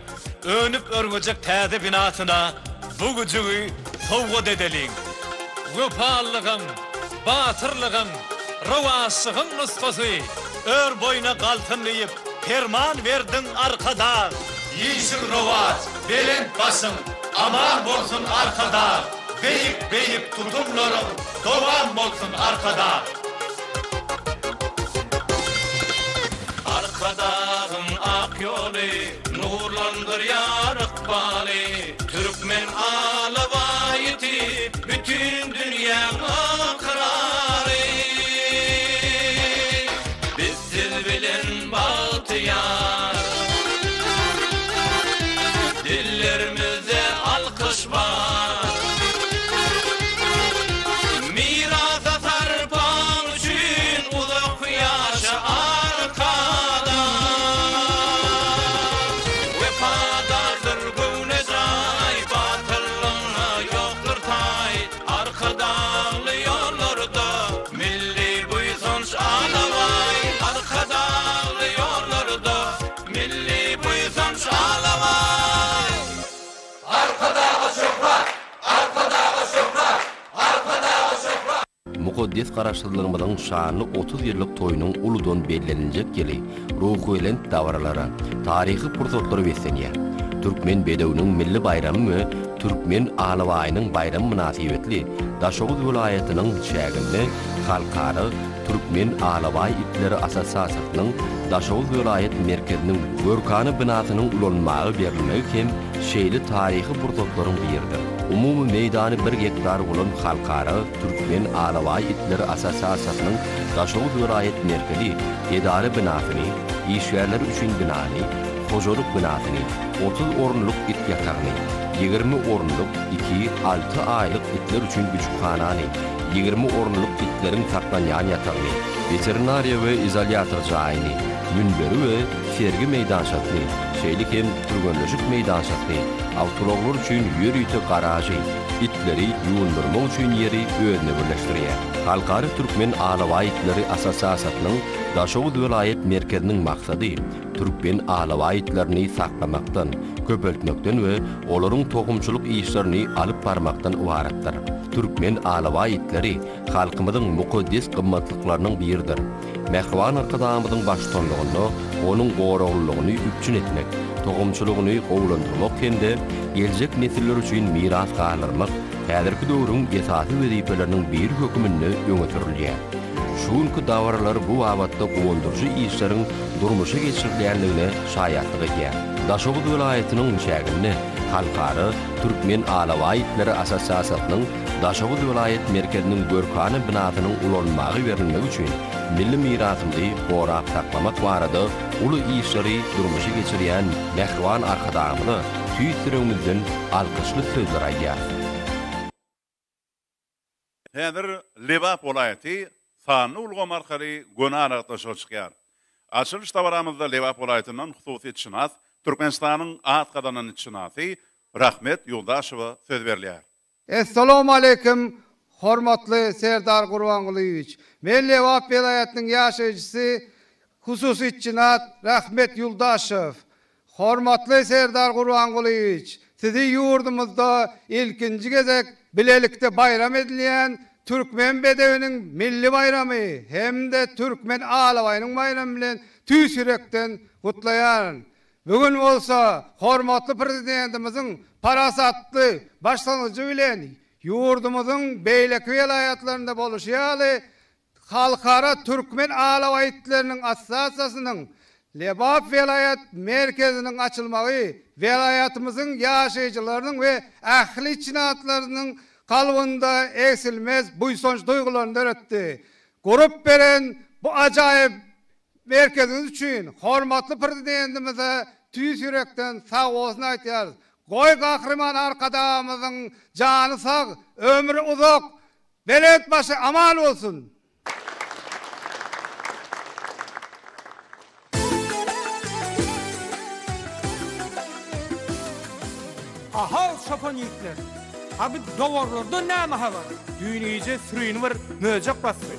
önüp-örňejek täze binasyna. bu güjügi sowgat edeliň. Wepalylygyň, batyrlygyň, rowaçlygyň nusgasy ör boýuna galsyn diýip, perman berdiň Arkadag! Işiň rowaç, belent başyň aman bolsun Arkadag! Beýik-beýik tutumlaryň dowam bolsun Arkadag! Arkadagyň ak ýoly nurlandyrýar ykbaly, Türkmen alabaýy bütin dünýäň ykrary. Biz siz bilen bagtyýar, Dillerimizde alkyş bar. Mirasa sarpaň üçin uzak ýaşa Arkadag. Wepadardyr göwne jaý, batyrlygyňa ýokdur taý. Arkadagly ýollarda milli buýsanç alabaý. Arkadagly ýollarda milli buýsanç alabaý. Arkadaga şöhrat! Arkadaga şöhrat! Arkadaga şöhrat! Mukaddes Garaşsyzlygymyzyň şanly 30 ýyllyk toýunyň uludan belleniljek ýyly ruhubelent dabaralara, taryhy pursatlara beslenýär. Türkmen bedewiniň milli baýramy we Türkmen alabaýynyň baýramy mynasybetli Daşoguz welaýatynyň çäginde Halkara Türkmen alabaý itleri assosiasiýasynyň Daşoguz welaýat merkeziniň görkana binasynyň ulanmaga berilmegi hem şeýle taryhy pursatlaryň biridir. Umumy meýdany bir gektar bolan Halkara Türkmen alabaý itleri assosiasiýasynyň Daşoguz welaýat merkezi edara binasyny, işgärler üçin binany, hojalyk binasyny, 30 orunlyk it ýatagyny, 20 orunlyk iki, alty aýlyk itler üçin güjükhanany, 20 orunlyk itleriň saklanýan ýatagyny, weterinariýa we izolýator jaýyny, münberi we sergi meýdançasyny, şeýle hem türgenleşik meýdançasyny, awtoulaglar üçin ýörite garažy, itleri ýuwundyrmak üçin ýeri özüne birleşdirýär. Halkara Türkmen alabaý itleri assosiasiýasynyň Daşoguz welaýat merkeziniň maksady türkmen alabaý itlerini saklamakdan, köpeltmekden we olaryň tohumçylyk işlerini alyp barmakdan ybaratdyr. Türkmen alabaý itleri halkymyzyň mukaddes gymmatlyklarynyň biridir. Mähriban Arkadagymyzyň baştutanlygynda onuň goraglylygyny üpjün etmek, tohumçylygyny gowulandyrmak hem-de geljek nesiller üçin miras galdyrmak häzirki döwrüň esasy wezipeleriniň biri höküminde öňe sürülýär. Şu günki dabaralar bu babatda guwandyryjy işleriň durmuşa geçirilýändigine şaýatlyk edýär. Daşoguz welaýatynyň çäginde Halkara Türkmen alabaý itleri assosiasiýasynyň Daşoguz welaýat merkeziniň görkana binasynyň ulanylmaga berilmegi üçin milli mirasymyzy gorap saklamak barada uly işleri durmuşa geçirýän mähriban Arkadagymyza tüýs ýüregimizden alkyşly sözler aýdýarys. Häzir Lebap welaýaty sanly ulgam arkaly göni aragatnaşyga çykýar. Açylyş dabaramyzda Lebap welaýatyndan hususy itşynas, Türkmenistanyň at gazanan itşynasy Rahmet Ýoldaşowa söz berilýär. Essalawmaleýkim, hormatly Serdar Gurbangulyýewiç! Men Lebap welaýatynyň ýaşaýjysy, hususy itşynas Rahmet Ýuldaşow. Hormatly Serdar Gurbangulyýewiç, Sizi ýurdumyzda ilkinji gezek bilelikde baýram edilýän Türkmen bedewiniň milli baýramy hem-de Türkmen alabaýynyň baýramy bilen tüýs ýürekden gutlaýaryn. Bu gün bolsa hormatly Prezidentimiziň parasatly başlangyjy bilen ýurdumyzyň beýleki welaýatlarynda boluşy ýaly, Halkara türkmen alabaý itleriniň assosiasiýasynyň Lebap welaýat merkeziniň açylmagy welaýatymyzyň ýaşaýjylarynyň we ähli içinatlarynyň kalbynda egsilmez buýsanç duýgularyny döretdi. Gurup beren bu ajaýyp merkeziňiz üçin hormatly Prezidentimize tüýs ýürekden sagbolsun aýtýarys. Goý Gahryman Arkadagymyzyň jany sag, ömri uzak, Belent başy aman bolsun! Ahow çopan ýigitler! A bu dowarlardan näme habar? Düýn gije sürini bir möjek basdy.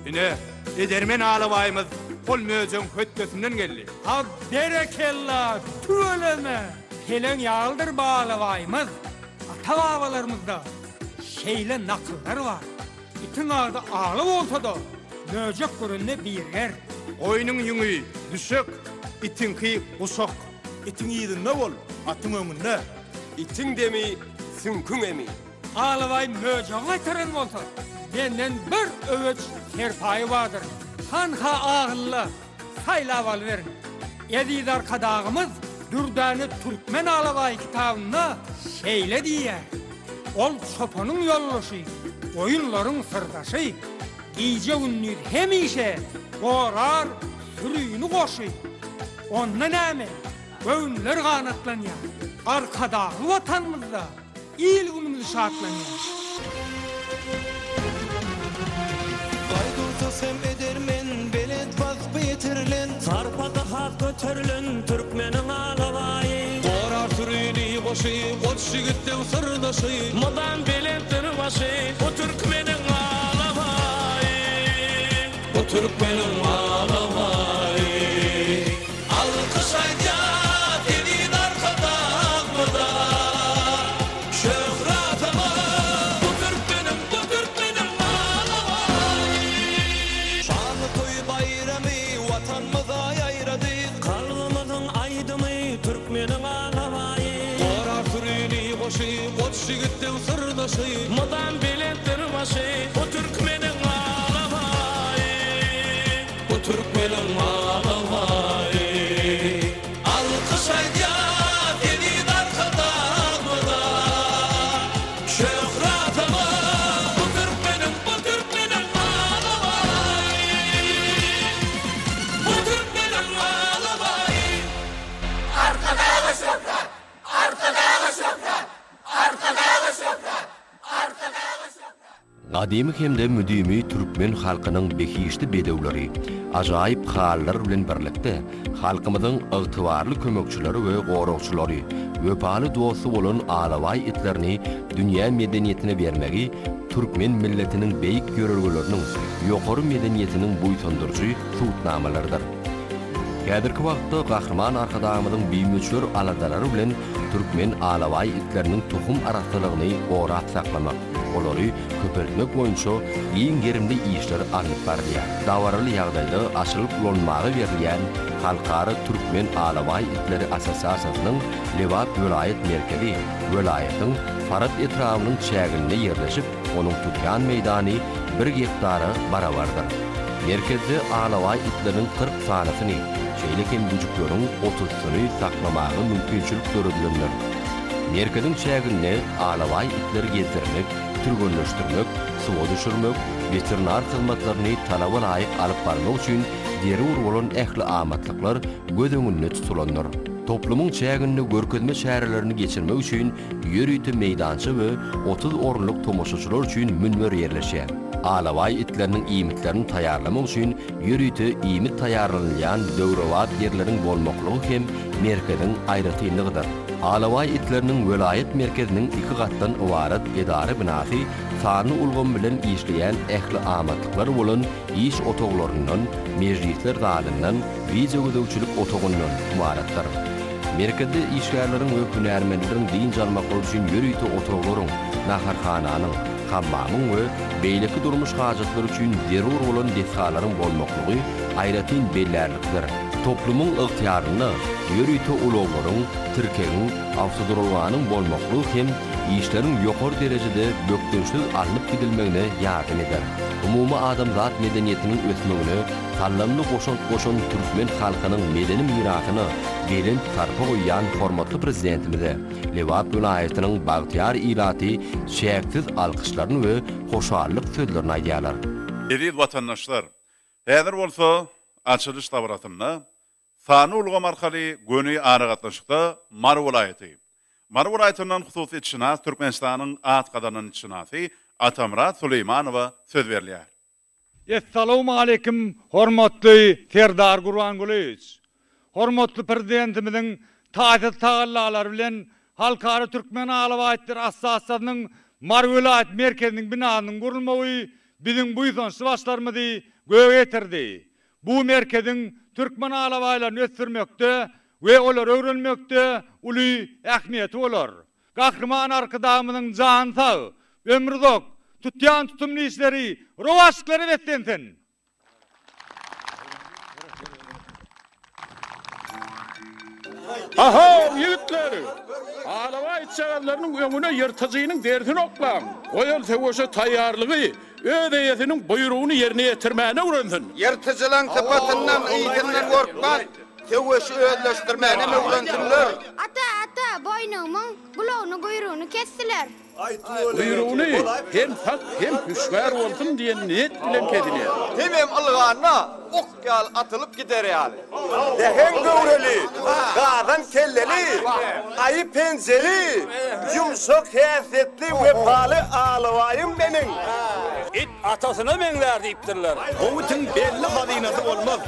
Ine, edermen alabaýymyz hol möjegiň hötdesinden geldi. A berekella, tüweleme! Peleň ýalydyr bu alabaýymyz. Ata-babalarymyzda şeýle nakyllar bar, Itiň agzy agly bolsa-da, möjek görende biriger. Goýnuň ýüňi düşek, itiňki guşak. Itiň yzynda bol, atyň öňünde. Itiň demi, süňküň emi. Alabaý möjegi gaýtaran bolsa, menden bir öweç serpaýy bardyr. Hanha agylla, saýlap alyberiň. Eziz Arkadagymyz Dürdäne türkmen alabaýy kitabynda şeýle diýýär, Ol çopanyň ýoldaşy, goýunlaryň syrdaşy, gije-gündiz hemişe gorar sürini goşy. Onda näme, göwünler ganatlanýar, Arkadagly Watanymyzda Il-günümiz şatlanýar. Gaýduwsyz hem edermen, belent waspy ýetirilen. Sarpasy has göterilen, türkmeniň alabaýy. Gorar sürini goşy, goç ýigitleň syrdaşy. Mydam belentdir başy, bu türkmeniň alabaýy. Bu türkmeniň alabaýy. Alkyş aýdýas eziz Arkadagymyza, Şöhratymyz bu türkmeniň, bu türkmeniň alabaýy. Şanly toý baýramy Watanymyza ýaýrady. Kalbymyzyň aýdymy türkmeniň alabaýy. Gorar sürini goşy, goç ýigitleň syrdaşy. Mydam belentdir başy, bu türkmeniň alabaýy. Bu türkmeniň alabaýy. Alkyş aýdýas eziz Arkadagymyza. Şöhratymyz bu türkmeniň, bu türkmeniň alabaýy. Bu türkmeniň alabaýy. Arkadaga şöhrat! Arkadaga şöhrat! Arkadaga şöhrat! Arkadaga şöhrat! Gadymy hem-de müdimi türkmen halkynyň behişdi bedewleri, ajaýyp halylar bilen birlikde, halkymyzyň ygtybarly kömekçileri we goragçylary, wepaly dosty bolan alabaý itlerini dünýä medeniýetine bermegi türkmen milletiniň beýik ýörelgeleriniň, ýokary medeniýetiniň buýsandyryjy subutnamalarydyr. Häzirki wagtda Gahryman Arkadagymyzyň bimöçber aladalary bilen türkmen alabaý itleriniň tohum arassalygyny gorap saklamak, olary köpeltmek boýunça giň gerimli işler alnyp barylýar. Dabaraly ýagdaýda açylyp ulanmaga berilýän Halkara Türkmen alabaý itleri assosiasiýasynyň Lebap welaýat merkezi welaýatyň Farap etrabynyň çäginde ýerleşip, Onuň tutýan meýdany bir gektara barabardyr. Merkezde alabaý itleriniň 40 sanysyny, şeýle hem güjükleriň otuzsyny saklamaga mümkinçilik döredilendir. Merkeziň çäginde alabaý itleri gezdirmek, türgenleşdirmek, suwa düşürmek, weterinar hyzmatlaryny talaba laýyk alyp barmak üçin zerur bolan ähli amatlyklar göz öňünde tutulandyr. Toplumyň çäginde görkezme çärelerini geçirmek üçin Ýörite meýdança we 30 orunlyk tomaşaçylar üçin münber ýerleşýär. Alabaý itleriniň iýmitlerini taýýarlamak üçin ýörite iýmit taýýarlanylýan döwrebap ýerleriň bolmaklygy hem merkeziň aýratynlygydyr. Alabaý itleriniň welaýat merkeziniň iki gatdan ybarat edara binasy sanly ulgam bilen işleýän ähli amatlyklary bolan iş otaglaryndan, mejlisler zalyndan, wideogözegçilik otagyndan ybaratdyr. Merkezde işgärleriň we hünärmenleriň dynç almaklary üçin ýörite otaglaryň, naharhananyň, hammamyň we beýleki durmuş hajatlary üçin zerur bolan desgalaryň bolmaklygy aýratyn bellärlikdir. Toplumyň ygtyýarynda ýörite ulaglaryň, tirkegiň, awtoduralganyň bolmaklygy hem işleriň ýokary derejede bökdençsiz alnyp gidilmegine ýardam eder. Umumy adamzat medeniýetiniň ösmegine saldamly goşant goşan türkmen halkynyň medeni mirasyna belent sarpa goýýan hormatly Prezidentimize Lebap welaýatynyň bagtyýar ilaty çäksiz alkyşlaryny we hoşallyk sözlerini aýdýarlar. Eziz watandaşlar, häzir bolsa açylyş dabarasynda sanly ulgam arkaly göni aragatnaşykda Mary welaýaty, Mary welaýatyndan hususy itşynas Türkmenistanyň at gazanan itşynasy Atamyrat Suleýmanowa söz berilýär. Essalawmaleýkim hormatly Serdar Gurbangulyýewiç! Hormatly Prezidentimiziň taýsyz tagallalary bilen Halkara Türkmen alabaýtlar assosiasiýasynyň Mary welaýat merkeziniň binasynyň gurulmagy biziň buýsançly başlarymyzy göge ýetirdi. Bu merkeziň türkmen alabaýlaryny ösdürmekde we olary öwrenmekde uly ähmiýeti bolar. Gahryman Arkadagymyzyň jany sag, ömri uzak, tutýan tutumly işleri rowaçlyklara beslensin! Ahow, ýigitler! Alabaý itjagazlarynyň öňüne ýyrtyjynyň derisini oklaň! Goý ol söweşe taýýarlygy, öz eýesiniň buýrugyny ýerine ýetirmäni öwrensin! Ýyrtyjylaň sypatyndan, ysyndan gorkman, söweşi özleşdirmänem öwrensinler! Ata, ata, boýnugymyň gulagyny, guýrugyny kesdiler. Guýrugyny hem sak, hem hüşgär bolsun diýen niýet bilen kesilýär. Hemem ylganda ok ýaly atylyp gider ýaly. Läheň göwreli, gazan kelleli, aýy penjeli, ýumşak häsiýetli, wepaly alabaýym meniň. It atasyna meňzär diýipdirler. Gowy itiň belli hazynasy bolmaz.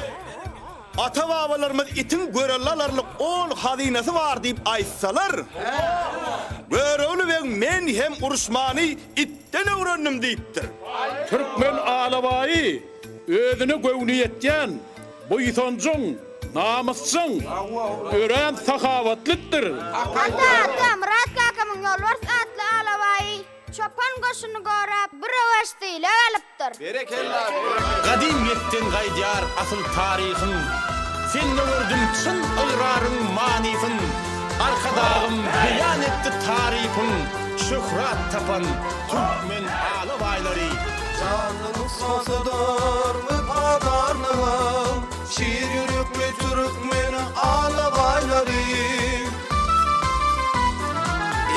Ata-babalarymyz itiň görelde alarlyk on hazynasy bar diýip aýtsalar, Görogly beg men hem uruşmany itden öwrendim diýipdir. Türkmen alabaýy özüne göwni ýetýän, buýsanjyň, namysçyň, örän sahawatlydyr. Ata, ata, Myrat kakamyň Ýolbars atly alabaýy Çopan goşuny gorap, bir öweç sylag alypdyr. Berekella, berekella. Gadymyýetden gaýdýar asyl taryhyň, Sende gördüm çyn ygraryň manysyn, Arkadagym beýan etdi tarypyň, Şöhrat tapan türkmen alabaýlary. Janly nusgasydyr wepadarlygyň, Şir ýürekli türkmen alabaýlary.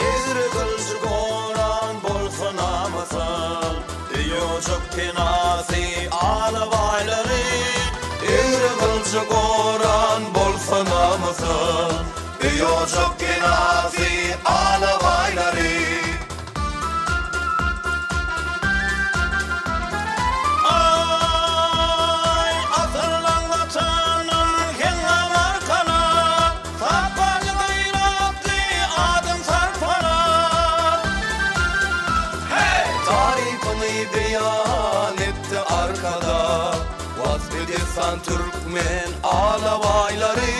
Egri gylyjy goran bolsa namysyn, Öý-ojak penasy alabaýlary. Egri gylyjy goran bolsa namysyn, Öý-ojak penasy alabaýlary. Aý, asyrlaň watanyň heňňam arkana, Sapaly gaýratly adyň sarpala. Heý! Tarypyňy beýan etdi Arkadag, Waspy-dessan türkmen alabaýlary.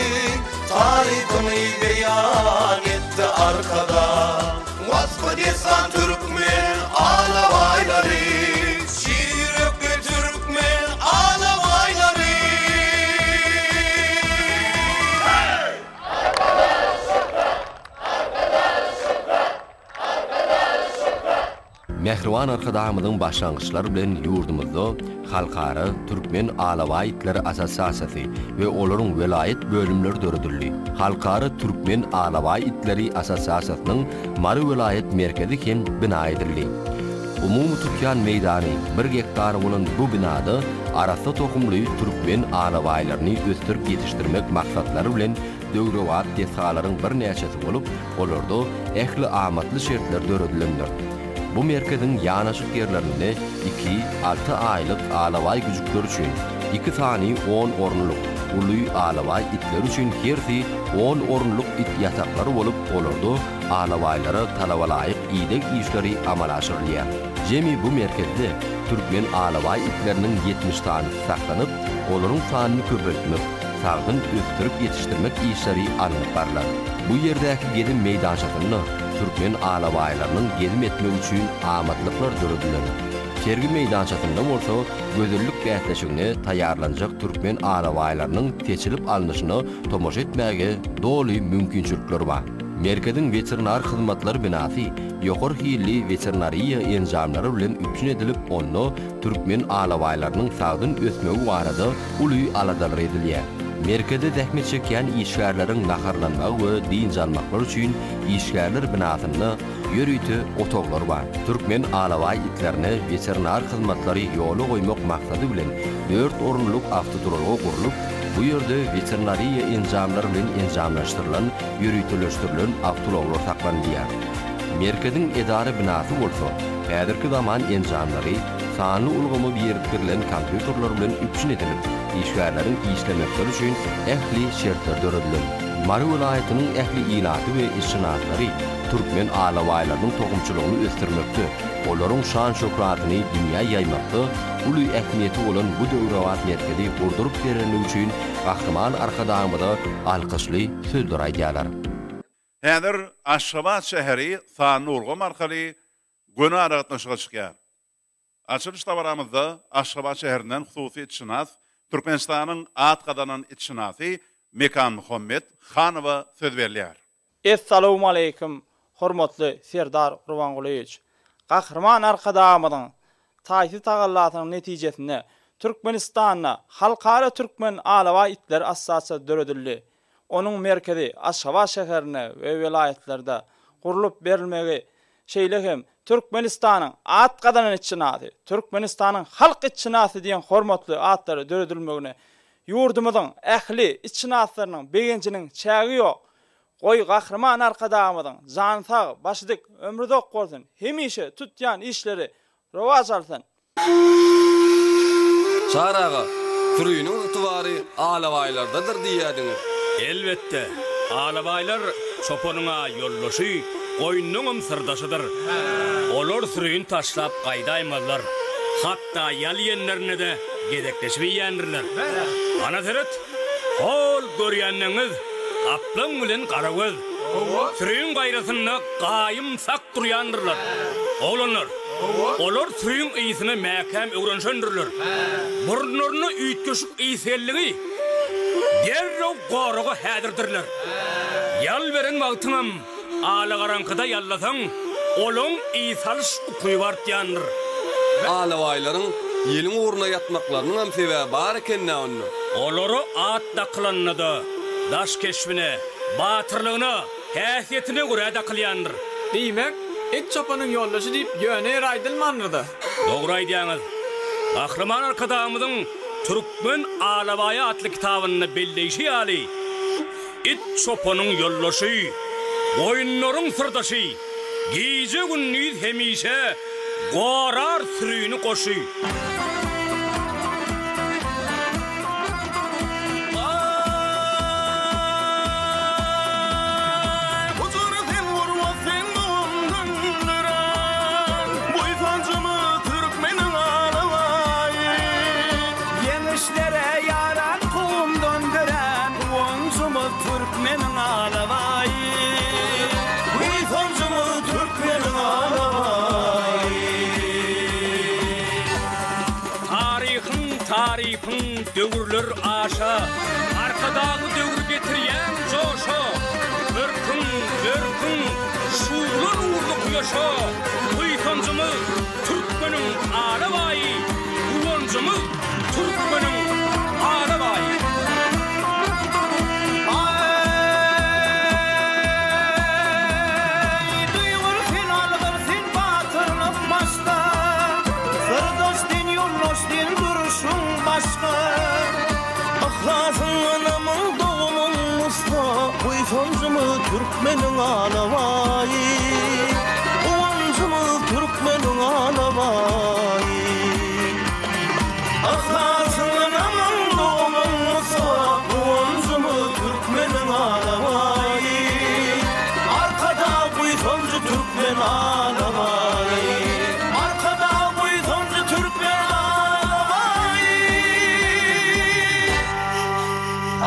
Tarypyňy beýan etdi Arkadag. Waspy-dessan türkmen alabaýlary. Şir ýürekli türkmen alabaýlary. Mähriban Arkadagymyzyň başlangyçlary bilen ýurdumyzda Halkara Türkmen alabaý itleri assosiasiýasy we olaryň welaýat bölümleri döredildi. Halkara Türkmen alabaý itleri assosiasiýasynyň Mary welaýat merkezi hem bina edildi. Umumy tutýan meýdany bir gektar bolan bu binada arassa tohumly türkmen alabaýlaryny ösdürip ýetişdirmek maksatlary bilen döwrebap desgalaryň birnäçesi bolup, olarda ähli amatly şertler döredilendir. Bu merkeziň ýanaşyk ýerlerinde iki, alty aýlyk alabaý güjükler üçin, iki sany on orunlyk, uly alabaý itler üçin hersi on orunlyk it ýataklary bolup, olarda alabaýlara talabalaýyk ideg işleri amala aşyrylýar. Jemi bu merkezde türkmen alabaý itleriniň 70 sanysy saklanyp, olaryň sanyny köpeltmek, sagdyn ösdürip ýetişdirmek işleri alnyp barlar. Bu ýerdäki gezim meýdançasynda türkmen alabaýlarynyň gezim etmegi üçin amatlyklar döredilen. Sergi meýdançasynda bolsa gözellik bäsleşigine taýýarlanjak türkmen alabaýlarynyň seçilip alnyşyna tomaşa etmäge doly mümkinçilikler bar. Merkeziň weterinar hyzmatlar binasy ýokary hilli weterinariýa enjamlary bilen üpjün edilip, onda türkmen alabaýlarynyň sagdyn ösmegi barada uly aladalar edilýär. Merkezde zähmet çekýän işgärleriň naharlanmagy we dynç almaklary üçin işgärler binasynda ýörite otaglar bar. Türkmen alabaý itlerine weterinar hyzmatlary ýola goýmak maksady bilen dört orunlyk awtoduralga gurlup, bu ýerde weterinariýa enjamlary bilen enjamlaşdyrylan ýöriteleşdirilen awtoulaglar saklanylýar. Merkeziň edara binasy bolsa häzirki zaman enjamlary, sanly ulgama birikdirilen kompýuterler bilen üpjün edilip, işgärleriň işlemekleri üçin ähli şertler döredilen. Mary welaýatynyň ähli ilaty we itşynaslary türkmen alabaýlarynyň tohumçylygyny ösdürmekde, olaryň şan-şöhratyny dünýä ýaýmakda uly ähmiýeti bolan bu döwrebap merkezi gurduryp berenligi üçin Gahryman Arkadagymyza alkyşly sözler aýdýarlar. Häzir Aşgabat şäheri sanly ulgam arkaly göni aragatnaşyga çykýar. Açylyş dabaramyzda Aşgabat şäherinden hususy itşynas, Türkmenistanyň at gazanan itşynasy Mekanmuhammet Hanowa söz berilýär. Essalawmaleýkim, hormatly Serdar Gurbangulyýewiç! Gahryman Arkadagymyzyň taýsyz tagallasynyň netijesinde Türkmenistanda Halkara Türkmen alabaý itleri assosiasiýasy döredildi. Onuň merkezi Aşgabat şäherinde we welaýatlarda gurlup berilmegi, şeýle hem Türkmenistanyň at gazanan itşynasy, Türkmenistanyň halk itşynasy diýen hormatly atlary döredilmegine ýurdumyzyň ähli itşynaslarynyň begenjiniň çägi ýok. Goý, Gahryman Arkadagymyzyň jany sag, başy dik, ömri uzak bolsun, hemişe tutýan işleri rowaç alsyn! Çary aga, süriniň ygtybary alabaýlardadyr diýýädiňiz. Elbetde, alabaýlar çopanyň-a ýoldaşy, goýnunyňam syrdaşydyr. Olar sürini taşlap gaýdaýmazlar. Hatda ýal iýenlerinde-de gezekleşip iýýändirler. Ana seret, hol görýänleňiz gaplaň bilen garagöz. Süriň gaýrasynda gaýym sak durýandyrlar. Oglanlar, olar süriň ysyna mäkäm öwrenişendirler. Burunlaryna üýtgeşik ys geldigi, derrew goraga häzirdirler. Ýal beren wagtyňam alagaraňkyda ýallasaň, olaň ys alyş ukyby artýandyr. Alabaýlaryň ýeliň ugruna ýatmaklarynyňam sebäbi bar eken-dä onda. Olara at dakylanda-da, daş keşbine, batyrlygyna, häsiýetine görä dakylýandyr. Diýmek, it çopanyň ýoldaşy diýip ýöne ýere aýdylmandyr-da. Dogry aýdýaňyz. Gahryman Arkadagymyzyň Türkmen alabaýy atly kitabynda belleýşi ýaly, it çopanyň ýoldaşy, goýunlaryň syrdaşy, gije-gündiz hemişe gorar sürini goşy. Huzur sen gurbat sen dogumdan dörän Buýsanjymyz türkmeniň alabaýy. Ýeňişlere ýaran kowumdan dörän Guwanjymyz türkmeniň alabaýy. Buýsanjymyz türkmeniň alabaýy. Taryhyň tarypyň döwürler aşa, Arkadagly döwri getirýäň joşa, Örküň, örküň şugla nurly kuýaşa, Buýsanjymyz türkmeniň alabaýy, Guwanjymyz türkmeniň alabaýy. Aý, duýgur sen, algyr sen, batyrlyk başda. Syrdaş sen, ýoldaş sen, duruşyň başga. Yhlasyň, ynamyň, dogumyň nusga, Buýsanjymyz türkmeniň alabaýy. Guwanjymyz türkmeniň alabaýy. Yhlasyň, ynamyň, dogumyň nusga, Guwanjymyz türkmeniň alabaýy. Arkadag buýsanjy türkmen alabaýy. Arkadag buýsanjy türkmen alabaýy.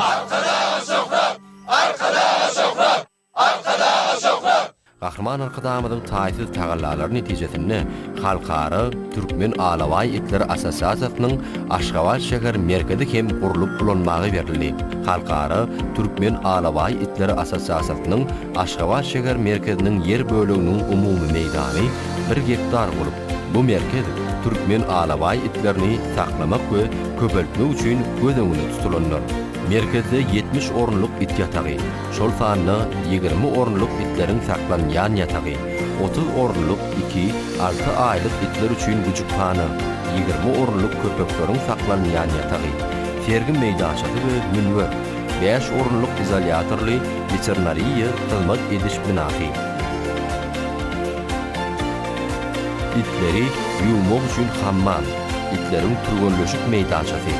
Arkadaga şöhrat! Arkadaga şöhrat! Arkadaga şöhrat! Gahryman Arkadagymyzyň taýsyz tagallalary netijesinde Halkara Türkmen alabaý itleri assosiasiýasynyň Aşgabat şäher merkezi hem gurlup ulanmaga berildi. Halkara Türkmen alabaý itleri assosiasiýasynyň Aşgabat şäher merkeziniň ýer böleginiň umumy meýdany bir gektar bolup, bu merkez türkmen alabaý itlerini saklamak we köpeltmek üçin göz öňünde tutulandyr. Merkezde 70 orunlyk it ýatagy, şol sanda 20 orunlyk itleriň saklanýan ýatagy, 30 orunlyk iki, alty aýlyk itler üçin güjükhana, 20 orunlyk köpekleriň saklanýan ýatagy, sergi meýdançasy we münber, bäş orunlyk izolýatorly weterinariýa hyzmat ediş binasy, itleri ýuwmak üçin hammam, itleriň türgenleşik meýdançasy,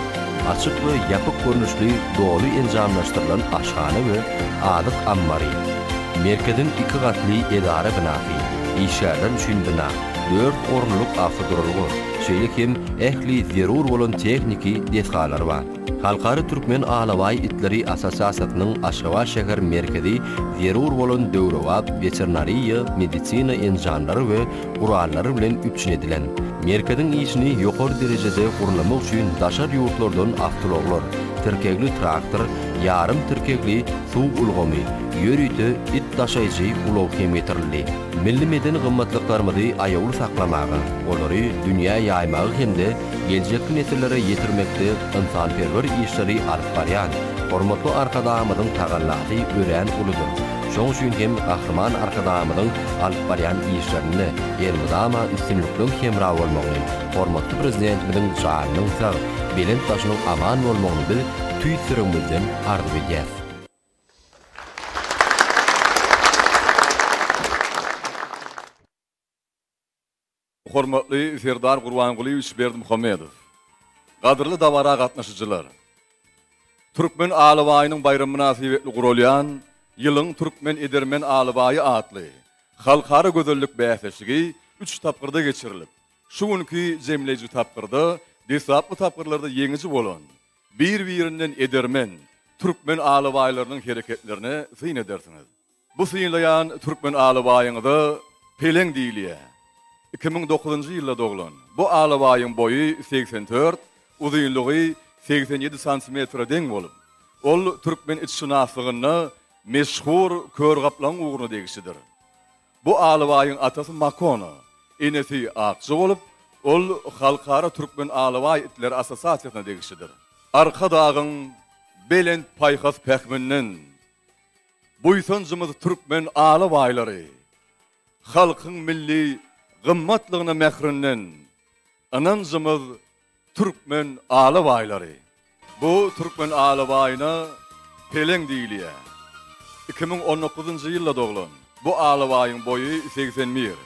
açyk we ýapyk görnüşli doly enjamlaşdyrylan aşhana we azyk ammary, merkeziň iki gatly edara binasy, işgärler üçin bina, dört orunlyk awtoduralga. şeýle hem ähli zerur bolan tehniki desgalar bar. Halkara Türkmen alabaý itleri assosiasiýasynyň Aşgabat şäher merkezi zerur bolan döwrebap weterinariýa medisina enjamlary we gurallary bilen üpjün edilen. Merkeziň işini ýokary derejede gurnamak üçin daşary ýurtlardan awtoulaglar, tirkegli traktor, ýarym tirkegli suw ulgamy, ýörite it daşaýjy ulag hem getirildi. Milli medeni gymmatlyklarymyzy aýawly saklamaga, olary dünýä ýaýmaga hem-de geljekki nesillere ýetirmekde ynsanperwer işleri alyp barýan hormatly Arkadagymyzyň tagallasy örän uludyr. Şonuň üçin hem Gahryman Arkadagymyzyň alyp barýan işlerinde elmydama üstünlikleň hemra bolmagyny, hormatly Prezidentimiziň janynyň sag, belent başynyň aman bolmagyny biz tüýs ýüregimizden arzuw edýäs. Hormatly Serdar Gurbangulyýewiç Berdimuhamedow! Gadyrly dabara gatnaşyjylar! Türkmen alabaýynyň baýramy mynasybetli guralýan Ýylyň türkmen edermen alabaýy atly halkara gözellik bäsleşigi üç tapgyrda geçirilip, şu günki jemleýji tapgyrda deslapky tapgyrlarda ýeňiji bolan bir-birinden edermen türkmen alabaýlarynyň hereketlerine syn edersiňiz. Bu synlaýan türkmen alabaýyňyza Peleň diýilýär. 2009-njy ýylda doglan bu alabaýyň boýy 84, uzynlygy 87 santimetre deň bolup, ol türkmen itşynaslygynda meşhur kör gaplaň ugruna degişlidir. Bu alabaýyň atasy Makona, enesi Akja bolup, ol Halkara türkmen alabaý itleri assosiasiýasyna degişlidir. Arkadagyň belent paýhas-pähiminden Buýsanjymyz türkmen alabaýlary, Halkyň milli gymmatlygyna mährinden, Ynanjymyz türkmen alabaýlary. Bu türkmen alabaýyna Peleň diýilýär. 2019-njy ýylda doglan bu alabaýyň boýy 81,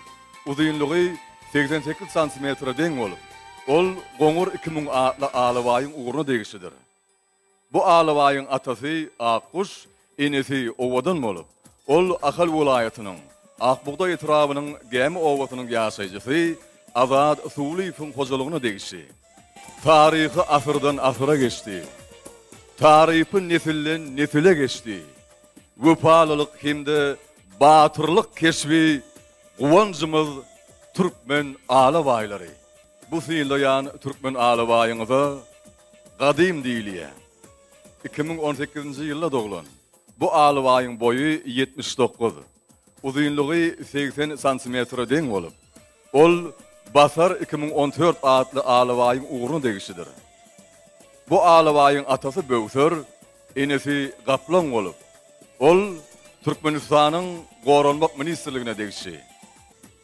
uzynlygy 88 santimetre deň bolup, ol Goňur 2000 atly alabaýyň ugruna degişlidir. Bu alabaýyň atasy Akguş, enesi Owadan bolup, ol Ahal welaýatynyň Akbugdaý etrabynyň Gämi obasynyň ýaşaýjysy Azat Suwlyýewiň hojalygyna degişli. Taryhy asyrdan asyra geçdi. Tarypy nesilden nesile geçdi. Wepalylyk hem-de batyrlyk keşbi guwanjymyz türkmen alabaýlary. Bu synlaýan türkmen alabaýyňyza Gadym diýilýär. 2018-nji ýylda doglan bu alabaýyň boýy 79, uzynlygy 80 santimetre deň bolup, ol Basar 2014 atly alabaýyň ugruna degişlidir. Bu alabaýyň atasy Böwser, enesi Gaplaň bolup, ol Türkmenistanyň Goranmak ministrligine degişli.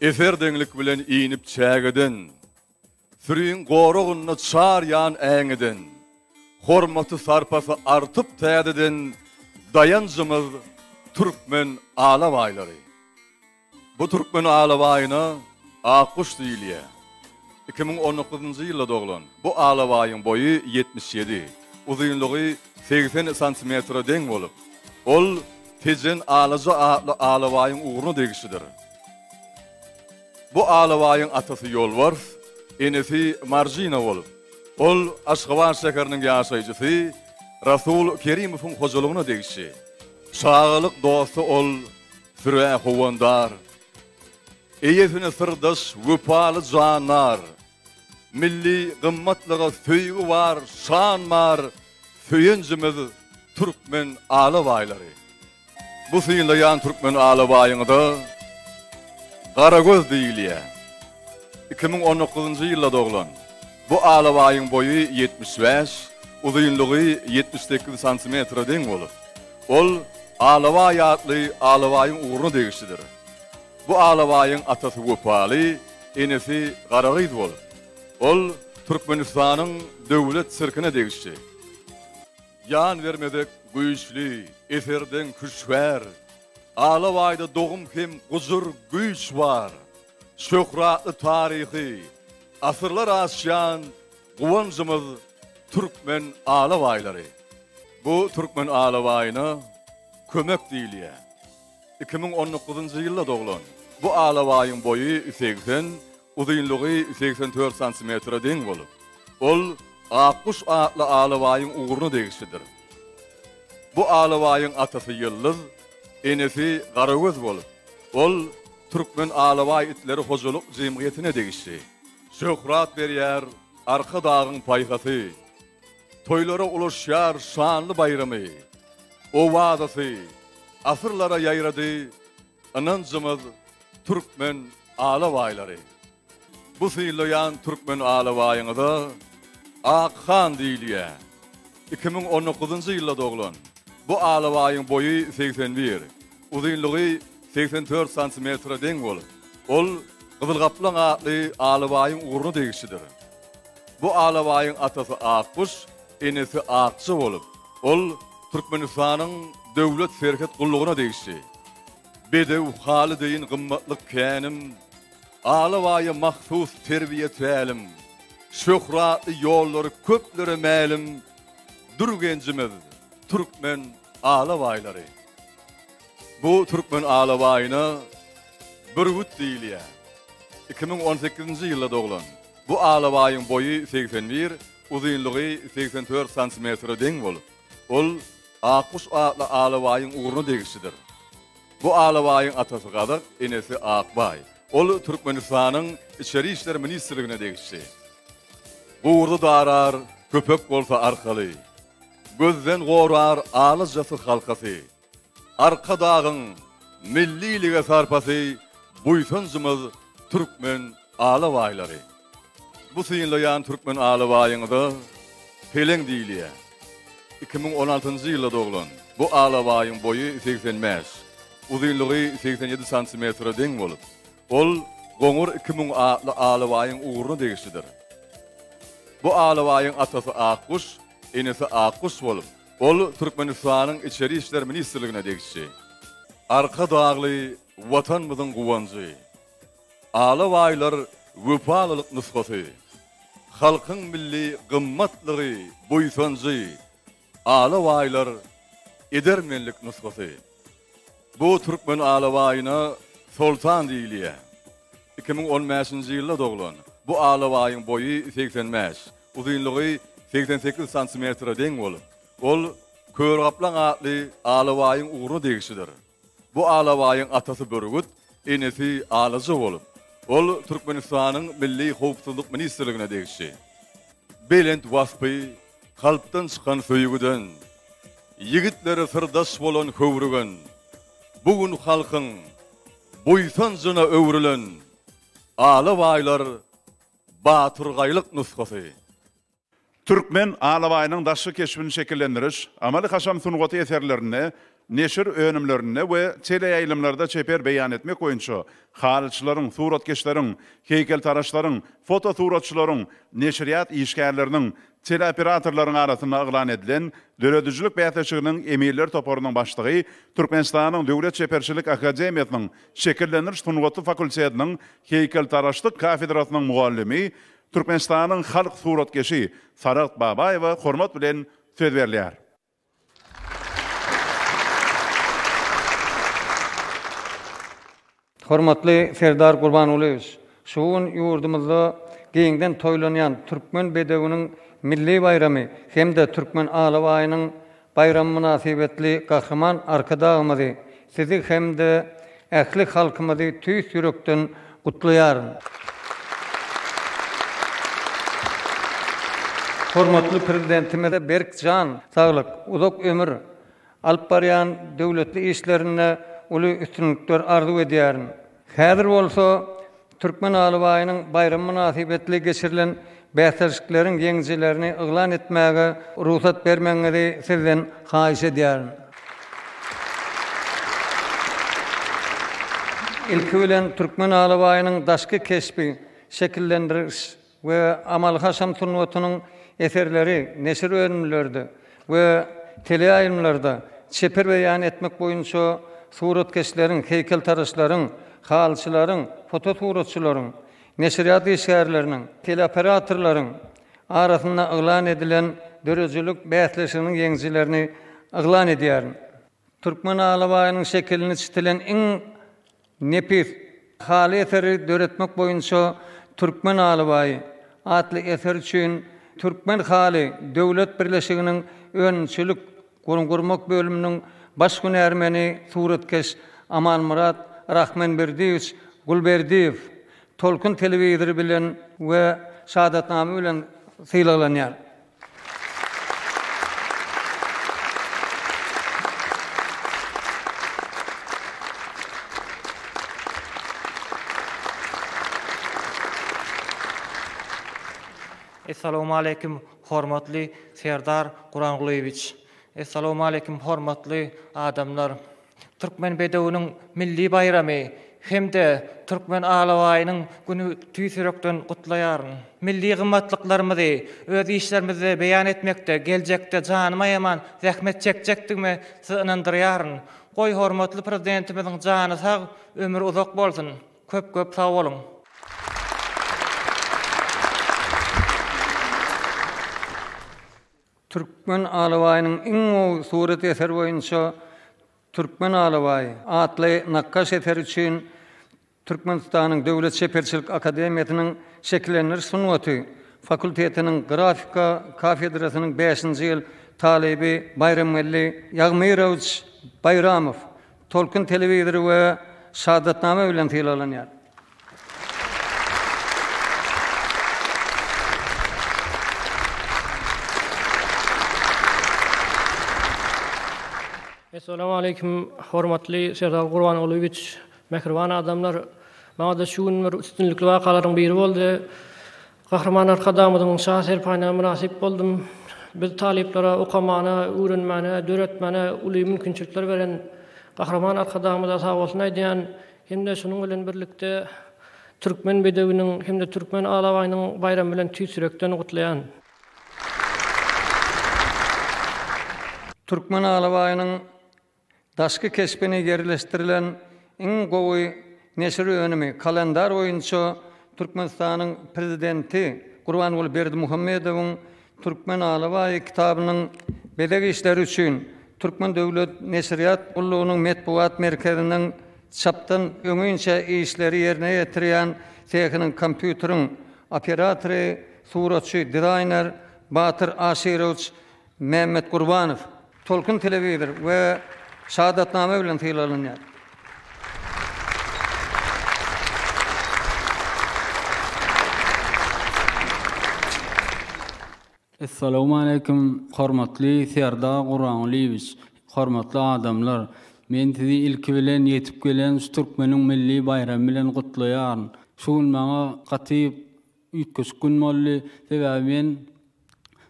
Eserdeňlik bilen inip çägeden, Süriň goragynda çar ýan äňeden, Hormaty-sarpasy artyp täzeden Daýanjymyz türkmen alabaýlary. Bu türkmen alabaýyna Akguş diýilýär. 2019-njy ýylda doglan bu alabaýyň boýy 77, uzynlygy 80 santimetre deň bolup, ol Tejen alaja atly alabaýyň ugruna degişlidir. Bu alabaýyň atasy Ýolbars, enesi Marjina bolup, ol Aşgabat şäheriniň ýaşaýjysy Rasul Kerimowyň hojalygyna degişli. Çagalyk dosty ol sürä howandar, eýesine syrdaş wepaly jandar, milli gymmatlyga söýgi bar, şan bar, söýenjimiz türkmen alabaýlary. Bu synlaýan türkmen alabaýyňyza Garagöz diýilýär. 2019-njy ýylda doglan bu alabaýyň boýy 75, uzynlygy 78 santimetre deň bolup, ol Alabaý atly alabaýyň ugruna degişlidir. Bu alabaýyň atasy Wepaly, enesi Garagyz bolup, ol Türkmenistanyň Döwlet sirkine degişli. Ýan bermezek güýçli, eserdeň hüşgär, Alabaýda dogum hem gujur, güýç bar. Şöhratly taryhy, asyrlar aşýan Guwanjymyz türkmen alabaýlary. Bu türkmen alabaýyna Kömek diýilýär. 2019-njy ýylda doglan bu alabaýyň boýy 80, uzynlygy 84 santimetre deň bolup, ol Akguş atly alabaýyň ugruna degişlidir. Bu alabaýyň atasy Ýyldyz, enesi Garagöz bolup, ol Türkmen alabaý itleri hojalyk jemgyýetine degişli. Şöhrat berýär Arkadagyň paýhasy, Toýlara ulaşýar şanly baýramy. Owazasy asyrlara ýaýrady, Ynanjymyz türkmen alabaýlary. Bu synlaýan türkmen alabaýyňyza Akhan diýilýär. 2019-njy ýylda doglan. Bu alabaýyň boýy 81, uzynlygy 84 santimetre deň bolup, ol Gyzyl gaplaň atly alabaýyň ugruna degişlidir. Bu alabaýyň atasy Akguş, enesi Akja bolup, ol Türkmenistanyň Döwlet serhet gullugyna degişli. Bedew haly deýin gymmatly känim, Alabaýa mahsus terbiýe-tälim, Şöhratly ýollary köplere mälim, Dür genjimiz, türkmen alabaýlary. Bu türkmen alabaýyna Bürgüt diýilýär. 2018-nji ýylda doglan. Bu alabaýyň boýy 81, uzynlygy 84 santimetre deň bolup, ol Akguş atly alabaýyň ugruna degişlidir. Bu alabaýyň atasy Gazak, enesi Akbaý. Ol Türkmenistanyň Içeri işler ministrligine degişli. Gurdy darar, köpek bolsa arkaly. Gözden gorar alajasy halkasy. Arkadagyň millilige sarpasy buýsanjymyz türkmen alabaýlary. Bu synlaýan türkmen alabaýyňyza Peleň diýilýär. 2016-njy ýylda doglan bu alabaýyň boýy 85, uzynlygy 87 santimetre deň bolup, ol Goňur 2000 atly alabaýyň ugruna degişlidir. Bu alabaýyň atasy Akguş, enesi Akguş bolup, Ol Türkmenistanyň Içeri işler ministrligine degişli. Arkadagly Watanymyzyň guwanjy, Alabaýlar wepalylyk nusgasy, Halkyň milli gymmatlygy, buýsanjy, Alabaýlar edermenlik nusgasy. Bu türkmen alabaýyna Soltan diýilýär. 2015-nji ýylda doglan bu alabaýyň boýy 85, uzynlygy 88 santimetre deň bolup, ol Kör gaplaň atly alabaýyň ugruna degişlidir. Bu alabaýyň atasy Bürgüt, enesi Alaja bolup, ol Türkmenistanyň Milli howpsuzlyk ministrligine degişli. Belent waspy kalpdan çykan söýgüden, Ýigitlere syrdaş bolan höwrügen, Bu gün halkyň buýsanjyna öwrülen Alabaýlar batyrgaýlyk nusgasy. Türkmen alabaýynyň daşky keşbini şekillendiriş, amaly-haşam sungaty eserlerinde, neşir önümlerinde we teleýaýlymlarda çeper beýan etmek boýunça halyçylaryň, suratkeşleriň, heýkeltaraşlaryň, fotosuratçylaryň, neşirýat işgärleriniň, teleoperatorlaryň arasynda yglan edilen döredijilik bäsleşiginiň eminler toparynyň başlygy, Türkmenistanyň Döwlet çeperçilik akademiýasynyň Şekillendiriş sungaty fakultetiniň heýkeltaraşlyk kafedrasynyň mugallymy, Türkmenistanyň halk suratkeşi Saragt Babaýewa hormat bilen söz berilýär. Hormatly Serdar Gurbangulyýewiç, şu gün ýurdumyzda giňden toýlanýan Türkmen bedewiniň milli baýramy hem-de Türkmen alabaýynyň baýramy mynasybetli Gahryman Arkadagymyzy, Sizi hem-de ähli halkymyzy tüýs ýürekden gutlaýaryn. Hormatly Prezidentimize berk jan saglyk, uzak ömür, alyp barýan döwletli işlerinde uly üstünlikler arzuw edýärin. Häzir bolsa Türkmen alabaýynyň baýramy mynasybetli geçirilen bäsleşikleriň ýeňijilerini yglan etmäge rugsat bermegiňizi Sizden haýyş edýärin. Ilki bilen türkmen alabaýynyň daşky keşbi, şekillendiriş we amaly-haşam sungatynyň eserleri neşir önümlerde we teleýaýlymlarda çeper beýan etmek boýunça suratkeşleriň, heýkeltaraşlaryň, halyçylaryň, fotosuratçylaryň, neşirýat işgärleriniň, teleoperatorlaryň arasynda yglan edilen döredijilik bäsleşiginiň ýeňijilerini yglan edýärin. Türkmen alabaýynyň şekilini çitilen iň nepis haly eseri döretmek boýunça. Türkmen alabaýy atly eser üçin Türkmen haly döwlet birleşiginiň önümçilik gurmak bölüminiň baş hünärmeni suratkeş Amanmyrat Rahmenberdiýewiç Gulberdiýew Tolkun telewizory bilen we şahadatnama bilen sylaglanýar. Essalawmaleýkim hormatly Serdar Gurangulyýewiç. Essalawmaleýkim hormatly adamlar. Türkmen bedewiniň milli baýramy hem-de Türkmen alabaýynyň güni tüýs ýürekden gutlaýaryn. Milli gymmatlyklarymyzy öz işlerimizde beýan etmekde geljekde janymy aýaman zähmet çekjekdigime sizi ynandyrýaryn. Goý, hormatly Prezidentimiziň jany sag, ömri uzak bolsun! Köp-köp sag boluň! Türkmen alabaýynyň iň gowy surat eseri boýunça Türkmen alabaýy atly nakgaş eseri üçin Türkmenistanyň Döwlet çeperçilik akademiýasynyň Şekillendiriş sungaty fakultetiniň grafika kafedrasynyň bäşinji ýyl talyby Baýramgeldi Ýagmyrowiç Baýramow Tolkun telewizory we şahadatnama bilen sylaglanýar. Essalawmaleýkim hormatly Serdar Gurbangulyýewiç, mähriban adamlar! Maňada şu gün bir üstünlikli wakalaryň biri boldy. Gahryman Arkadagymyzyň Şa serpaýyna mynasyp boldum. Biz talyplara okamana, öwrenmäne, döretmäne uly mümkinçilikler beren Gahryman Arkadagymyza sagbolsun aýdýan hem-de şunuň bilen birlikde Türkmen bedewiniň hem-de Türkmen alabaýynyň baýramy bilen tüýs ýürekden gutlaýan. Türkmen alabaýynyň Daşky keşbine ýerleşdirilen iň gowy neşir önümi, kalendar boýunça Türkmenistanyň Prezidenti Gurbanguly Berdimuhamedowyň Türkmen alabaýy kitabynyň bezeg işleri üçin Türkmen döwlet neşirýat gullugynyň metbugat merkeziniň çapdan öňinçä işleri ýerine ýetirýän sehiniň kompýuteriň operatory, suratçy, dizaýner Batyr Aşyrowiç Mämmetgurbanow Tolkun telewizor we şahadatnama bilen sylaglanýar. Essalawmaleýkim hormatly Serdar Gurbangulyýewiç, hormatly adamlar! Men sizi ilki bilen ýetip gelen şu türkmeniň milli baýramy bilen gutlaýaryn. Şu gün maňa gaty üýtgeşik gün boldy. Sebäbi men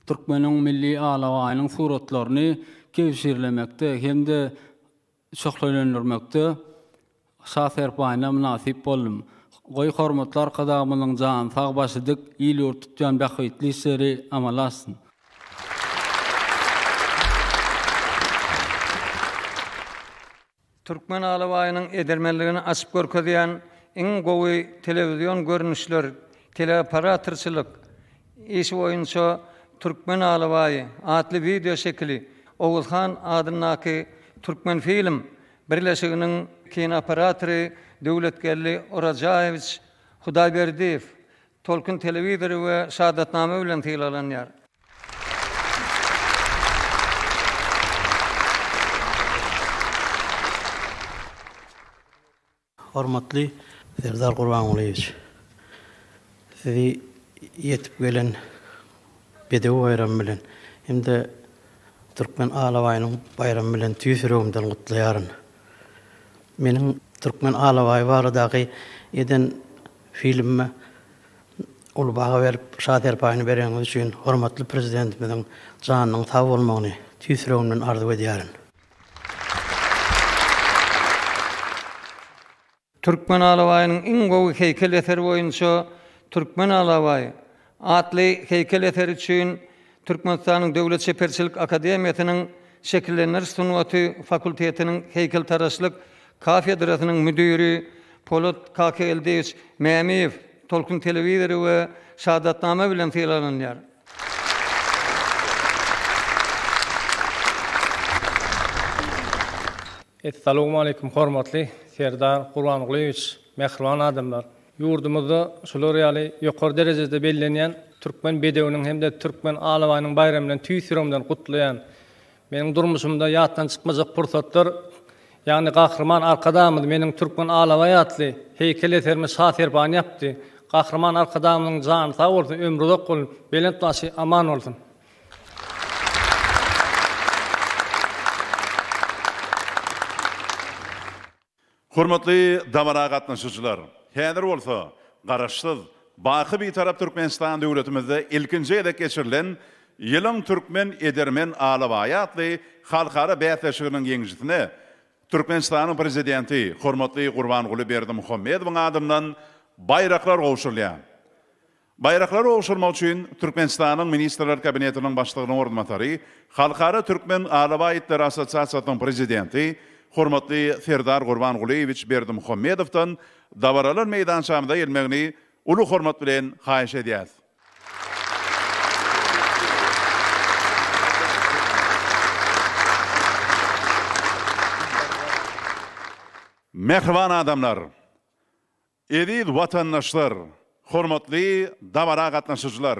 türkmeniň milli alabaýynyň suratlaryny kebşirlemekde hem-de şöhlelendirmekde Şa serpaýyna mynasyp boldum. Goý, hormatly Arkadagymyzyň jany sag, başy dik, il-ýurt tutýan bähbitli işleri amala aşsyn! Türkmen alabaýynyň edermenligini açyp görkezýän iň gowy telewizion görnüşler, teleoperatorçylyk işi boýunça Türkmen alabaýy atly wideo şekili Oguzhan adyndaky Türkmenfilm birleşiginiň kinooperatorý Döwletgeldi Orajaýewiç Hudaýberdiýew Tolkun telewizory we şahadatnama bilen sylaglanýar. Hormatly Serdar Gurbangulyýewiç! Sizi ýetip gelen Bedew baýramy bilen hem-de Türkmen alabaýynyň baýramy bilen tüýs ýüregimden gutlaýaryn. Meniň Türkmen alabaýy baradaky eden Filmime uly baha berip, Şa serpaýyny bereniňiz üçin hormatly Prezidentimiziň janynyň sag bolmagyny tüýs ýüregimden arzuw edýärin. Türkmen alabaýynyň iň gowy heýkel eseri boýunça Türkmen alabaýy atly heýkel eseri üçin Türkmenistanyň Döwlet çeperçilik akademiýasynyň Şekillendiriş sungaty fakultetiniň heýkeltaraşlyk kafedrasynyň müdiri Polat Kakageldiýewiç Mämiýew Tolkun telewizory we şahadatnama bilen sylaglanýar. Essalawmaleýkum hormatly Serdar Gurbangulyýewiç, mähriban adamlar! Ýurdumyzda şular ýaly ýokary derejede bellenýän Türkmen bedewiniň hem-de Türkmen alabaýynyň baýramy bilen tüýs ýüregimden gutlaýan. Meniň durmuşymda ýatdan çykmajak pursatlar, ýagny Gahryman Arkadagymyz meniň Türkmen alabaýy atly heýkel eserime şa serpaýyny ýapdy. Gahryman Arkadagymyzyň jany sag bolsun, ömri uzak bolsun, belent başy aman bolsun! Hormatly dabara gatnaşyjylar! Häzir bolsa Garaşsyz, baky Bitarap Türkmenistan döwletimizde ilkinji gezek geçirilen Ýylyň türkmen edermen alabaýy atly halkara bäsleşiginiň ýeňijisine Türkmenistanyň Prezidenti hormatly Gurbanguly Berdimuhamedowyň adyndan baýraklar gowşurylýar. Baýraklary gowşurmak üçin Türkmenistanyň Ministrler Kabinetiniň Başlygynyň orunbasary, Halkara Türkmen alabaý itleri assosiasiýasynyň prezidenti hormatly Serdar Gurbangulyýewiç Berdimuhamedowdan dabaralar meýdançamyza gelmegini uly hormat bilen haýyş edýäris. Mähriban adamlar! Eziz watandaşlar, hormatly dabara gatnaşyjylar!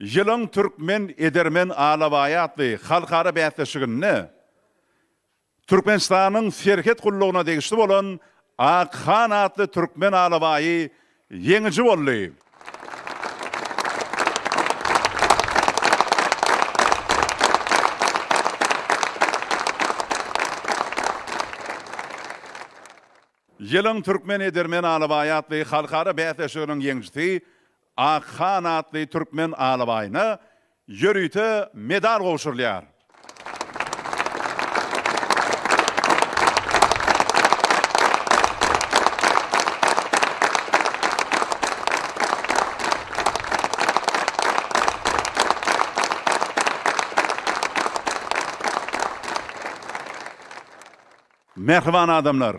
Ýylyň türkmen edermen alabaýy atly halkara bäsleşiginde Türkmenistanyň Serhet gullugyna degişli bolan Akhan atly türkmen alabaýy ýeňiji boldy. Ýylyň türkmen edermen alabaýy atly halkara bäsleşiginiň ýeňijisi Akhan atly türkmen alabaýyna ýörite medal gowşurylýar. Mähriban adamlar!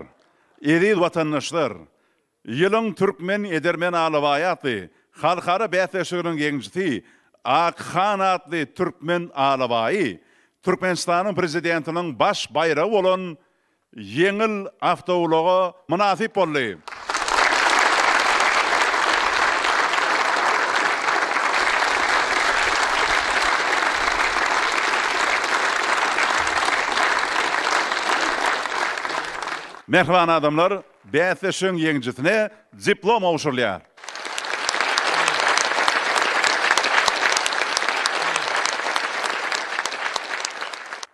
Eziz watandaşlar! Ýylyň türkmen edermen alabaýy atly halkara bäsleşiginiň ýeňijisi Akhan atly türkmen alabaýy Türkmenistanyň Prezidentiniň baş baýragy bolan ýeňil awtoulaga mynasyp boldy. Mähriban adamlar, bäsleşigiň ýeňijisine diplom gowşurylýar.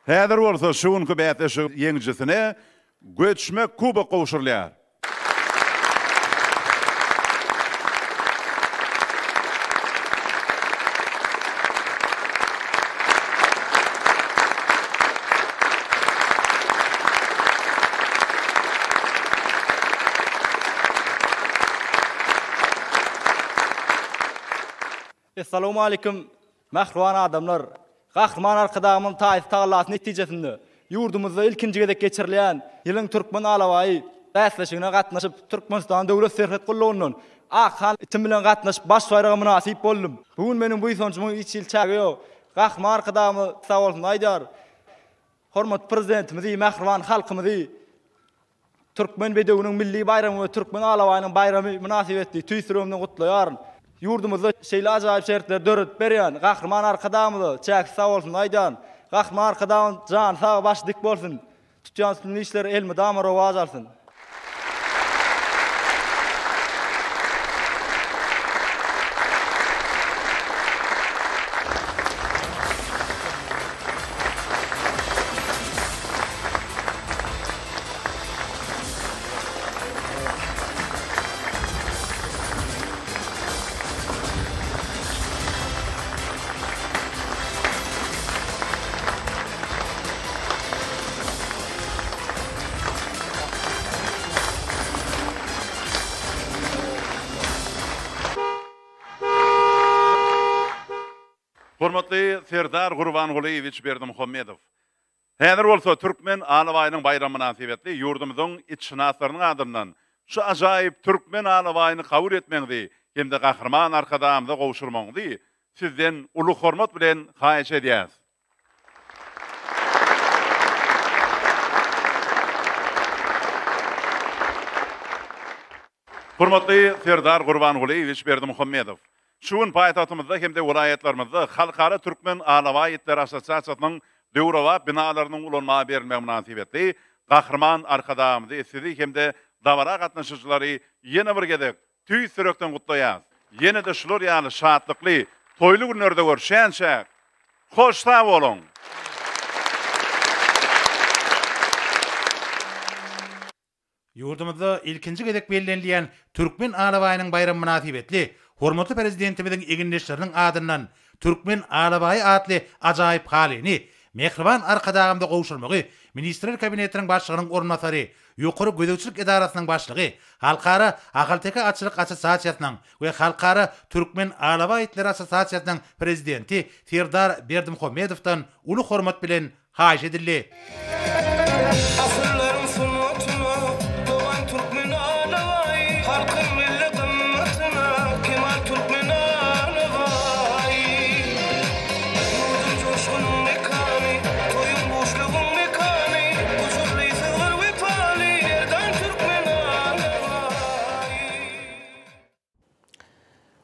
Häzir bolsa şu günki bäsleşigiň ýeňijisine göçme kubok gowşurylýar. Essalawmalikim mähriban adamlar! Gahryman Arkadagymyzyň taýsyz tagallasy netijesinde ýurdumyzda ilkinji gezek geçirilýän Ýylyň türkmen alabaýy bäsleşigine gatnaşyp, Türkmenistanyň Döwlet serhet gullugyndan Akhan itim bilen gatnaşyp baş baýraga mynasyp boldum. Bu gün meniň buýsanjymyň hiç hili çägi ýok. Gahryman Arkadagymyz sag bolsun aýdar. Hormatly Prezidentimizi, mähriban halkymyzy Türkmen bedewiniň milli baýramy we Türkmen alabaýynyň baýramy mynasybetli tüýs ýüregimden gutlaýaryn. Ýurdumyzda şeýle ajaýyp şertleri döredip berýän Gahryman Arkadagymyza çäksiz sagbolsun aýdýaryn. Gahryman Arkadagymyz jany sag, başy dik bolsun! Tutýan üstünli işleri elmydama rowaç alsyn! Hormatly Serdar Gurbangulyýewiç Berdimuhamedow! Häzir bolsa Türkmen alabaýynyň baýramy mynasybetli ýurdumyzyň itşynaslarynyň adyndan şu ajaýyp türkmen alabaýyny kabul etmegiňizi hem-de Gahryman Arkadagymyza gowşurmagyňyzy Sizden uly hormat bilen haýyş edýäris. Hormatly Serdar Gurbangulyýewiç Berdimuhamedow! Şu gün paýtagtymyzda hem-de welaýatlarymyzda Halkara Türkmen alabaý itleri assosiasiýasynyň döwrebap binalarynyň ulanmaga berilmegi mynasybetli Gahryman Arkadagymyzy, Sizi hem-de dabara gatnaşyjylary ýene bir gezek tüýs ýürekden gutlaýarys. Ýene-de şular ýaly şatlykly, toýly günlerde görüşýänçäk, hoş sag boluň! Ýurdumyzda ilkinji gezek bellenilýän Türkmen alabaýynyň baýramy mynasybetli hormatly Prezidentimiziň egindeşleriniň adyndan Türkmen alabaýy atly ajaýyp halyny mähriban Arkadagymyza gowşurmagy Ministrler Kabinetiniň Başlygynyň orunbasary, Ýokary gözegçilik edarasynyň başlygy, Halkara ahalteke atçylyk assosiasiýasynyň we Halkara türkmen alabaý itleri assosiasiýasynyň prezidenti Serdar Berdimuhamedowdan uly hormat bilen haýyş edildi. Asyrlaryň sungatyna dogan türkmen alabaýy, Halkyň milli gymmatyna kemal türkmen alabaýy. Ýurduň joşgunyň mekany, toýuň buşlugyň mekany, Gujurly sygyr wepaly, merdan türkmen alabaýy.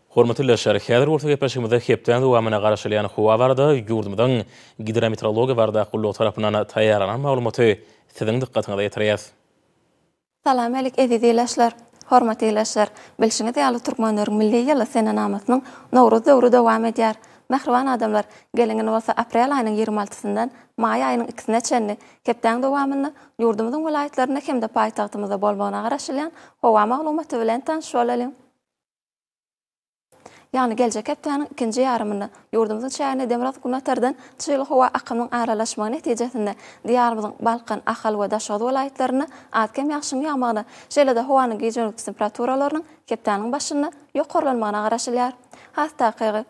Hormatly ildeşler, häzir bolsa gepleşigimizde hepdäniň dowamynda garaşylýan howa barada ýurdumyzyň Gidrometeorologiýa baradaky gullugy tarapyndan taýýarlanan maglumaty siziň dykgatyňyza ýetirýäs. Salam älik eziz ildeşler! Hormatly ildeşler! Bilşiňiz ýaly türkmenleriň milli ýyly senenamasynyň Nowruz döwri dowam edýär. Mähriban adamlar, geliň indi bolsa aprel aýynyň 20 altysyndan maý aýynyň ikisine çenli hepdäň dowamynda ýurdumyzyň welaýatlarynda hem-de paýtagtymyzda bolmagyna garaşylýan howa maglumaty bilen tanyş bolalyň. Ýagny geljek hepdäniň ikinji ýarymynda ýurdumyzyň çägine demirgazyk-günbatardan çygly howa akymynyň aralaşmagy netijesinde Diýarymyzyň Balkan, Ahal we Daşoguz welaýatlarynda az-kem ýagşyň ýagmagyna, şeýle-de howanyň gije-gündizki temperaturalarynyň hepdäniň başynda ýokarlanmagyna garaşylýar. Has takygy.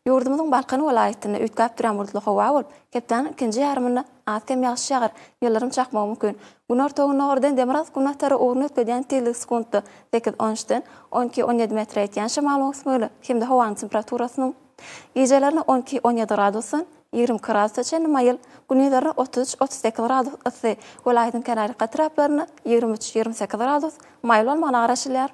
Ýurdumyzyň Balkan welaýatynda üýtgäp durýan bulutly howa bolup, hepdäniň ikinji ýarymynda az-kem ýagyş ýagar, ýyldyrym çakmagy mümkin. Günorta-gündogardan demirgazyk-günbatara ugruny üýtgedýän tizligi sekuntda sekiz, on üçden on iki, on ýedi metre ýetýän şemalyň öwüsmegine hem-de howanyň temperaturasynyň gijelerine on iki, on ýedi gradusdan 22 gradusa çenli maýyl, gündizlerine 33, 38 gradus yssy, welaýatyň kenarýaka etraplarynda 23, 28 gradus maýyl bolmagyna garaşylýar.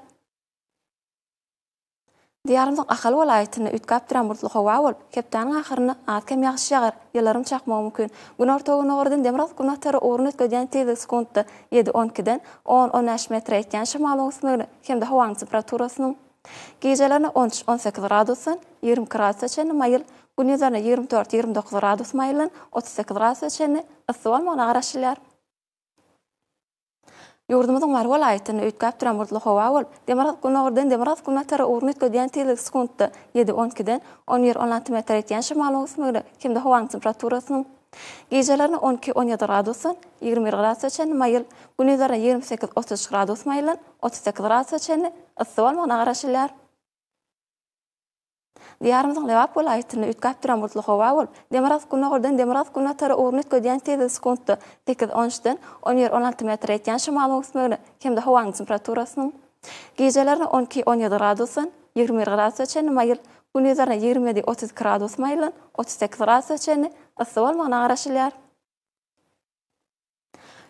Diýarymyzyň Ahal welaýatynda üýtgäp duran bulutly howa bolup, hepdäniň ahyrynda az-kem ýagyş ýagar, ýyldyrym çakmagy mümkin. Günorta-gündogardan demirgazyk-günbatara ugruny üýtgedýän tizligi sekuntda ýedi, on ikiden on, on bäş metre ýetýän şemalyň öwüsmegine hem-de howanyň temperaturasynyň gijelerine on üç, on sekiz gradusdan 22 gradusa çenli maýyl, gündizlerine 24, 29 gradus maýyldan 38 gradusa çenli yssy bolmagyna garaşylýar. Ýurdumyzyň Mary welaýatynda üýtgäp duran bulutly howa bolup, demirgazyk-gündogardan demirgazyk-günbatara ugruny üýtgedýän tizligi sekuntda ýedi, on ikiden on bir, on alty metre ýetýän şemalyň öwüsmegine hem-de howanyň temperaturasynyň gijelerine on iki, on ýedi gradusdan 21 gradusa çenli maýyl, gündizlerine 28, 33 gradus maýyldan 38 gradusa çenli yssy bolmagyna garaşylýar. Diýarymyzyň Lebap welaýatynda üýtgäp duran bulutly howa bolup, demirgazyk-gündogardan demirgazyk-günbatara ugruny üýtgedýän tizligi sekuntda sekiz, on üçden on bir, on alty metre ýetýän şemalyň öwüsmegine hem-de howanyň temperaturasynyň gijelerine on iki, on ýedi gradusdan 21 gradusa çenli maýyl, gündizlerine 27, 32 gradus maýyldan 38 gradusa çenli yssy bolmagyna garaşylýar.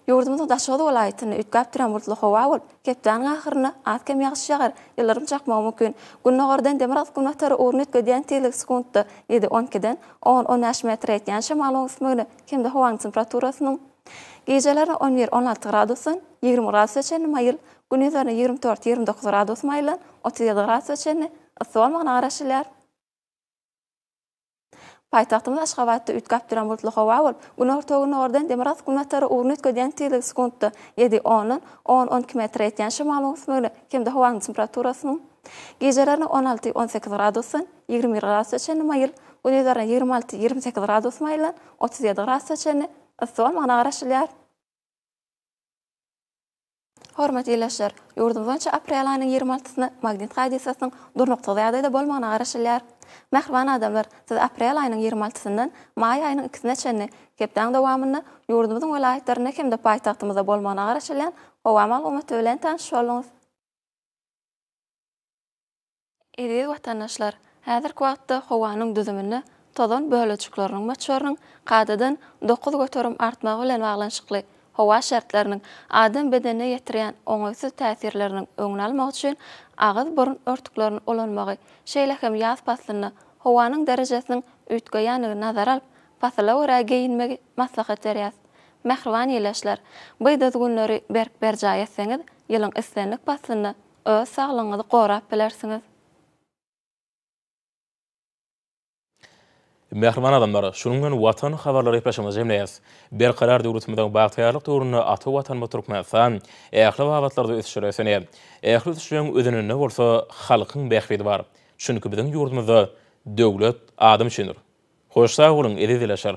Ýurdumyzyň Daşoguz welaýatynda üýtgäp duran bulutly howa bolup, hepdäniň ahyrynda az-kem ýagyş ýagar, ýyldyrym çakmagy mümkin. Gündogardan demirgazyk-günbatara ugruny üýtgedýän tizligi sekuntda ýedi, on ikiden on, on bäş metre ýetýän şemalyň öwüsmegine hem-de howanyň temperaturasynyň gijelerine on bir, on alty gradusdan 20 gradusa çenli maýyl, gündizlerine 24, 29 gradus maýyldan 37 gradusa çenli yssy bolmagyna garaşylýar. Paýtagtymyz Aşgabatda üýtgäp duran bulutly howa bolup, günorta-gündogardan demirgazyk-günbatara ugruny üýtgedýän tizligi sekuntda ýedi, ondan on, on iki metre ýetýän şemalyň öwüsmegine hem-de howanyň temperaturasynyň gijelerine on alty, on sekiz gradusdan 21 gradusa çenli maýyl, gündizlerine 26, 28 gradus maýyldan 37 gradusa çenli yssy bolmagyna garaşylýar. Hormatly ildeşler! Ýurdumyz boýunça aprel aýynyň 20 altysyna magnit hadysasynyň durnuksyz ýagdaýda bolmagyna garaşylýar. Mähriban adamlar, siz aprel aýynyň 20 altysyndan maý aýynyň ikisine çenli hepdäň dowamynda ýurdumyzyň welaýatlarynda hem-de paýtagtymyzda bolmagyna garaşylýan howa maglumaty bilen tanyş bolduňyz. Eziz watandaşlar, häzirki wagtda howanyň düzüminde tozan bölejikleriniň möçberiniň kadadan 9% artmagy bilen baglanyşykly. Howa şertleriniň adam bedenine ýetirýän oňaýsyz täsirleriniň öňüni almak üçin agyz-burun örtüklerini ulanmagy, şeýle hem ýaz paslynda howanyň derejesiniň üýtgeýändigini nazara alyp, pasyla görä geýinmegi maslahat berýäs. Mähriban ildeşler, bu düzgünleri berk berjaý etseňiz, ýylyň islendik paslynda öz saglygyňyzy gorap bilersiňiz. Mähriban adamlar, şunuň bilen Watan habarlary gepleşigimizi jemleýäris. Berkarar döwletimiziň bagtyýarlyk döwründe ata Watanymyz Türkmenistan ähli babatlarda ösüşlere ösenýär. Ähli ösüşleriň özeninde bolsa halkyň bähbidi bar. Çünki biziň ýurdumyzda Döwlet adam üçindir. Hoş sag boluň, eziz ildeşler!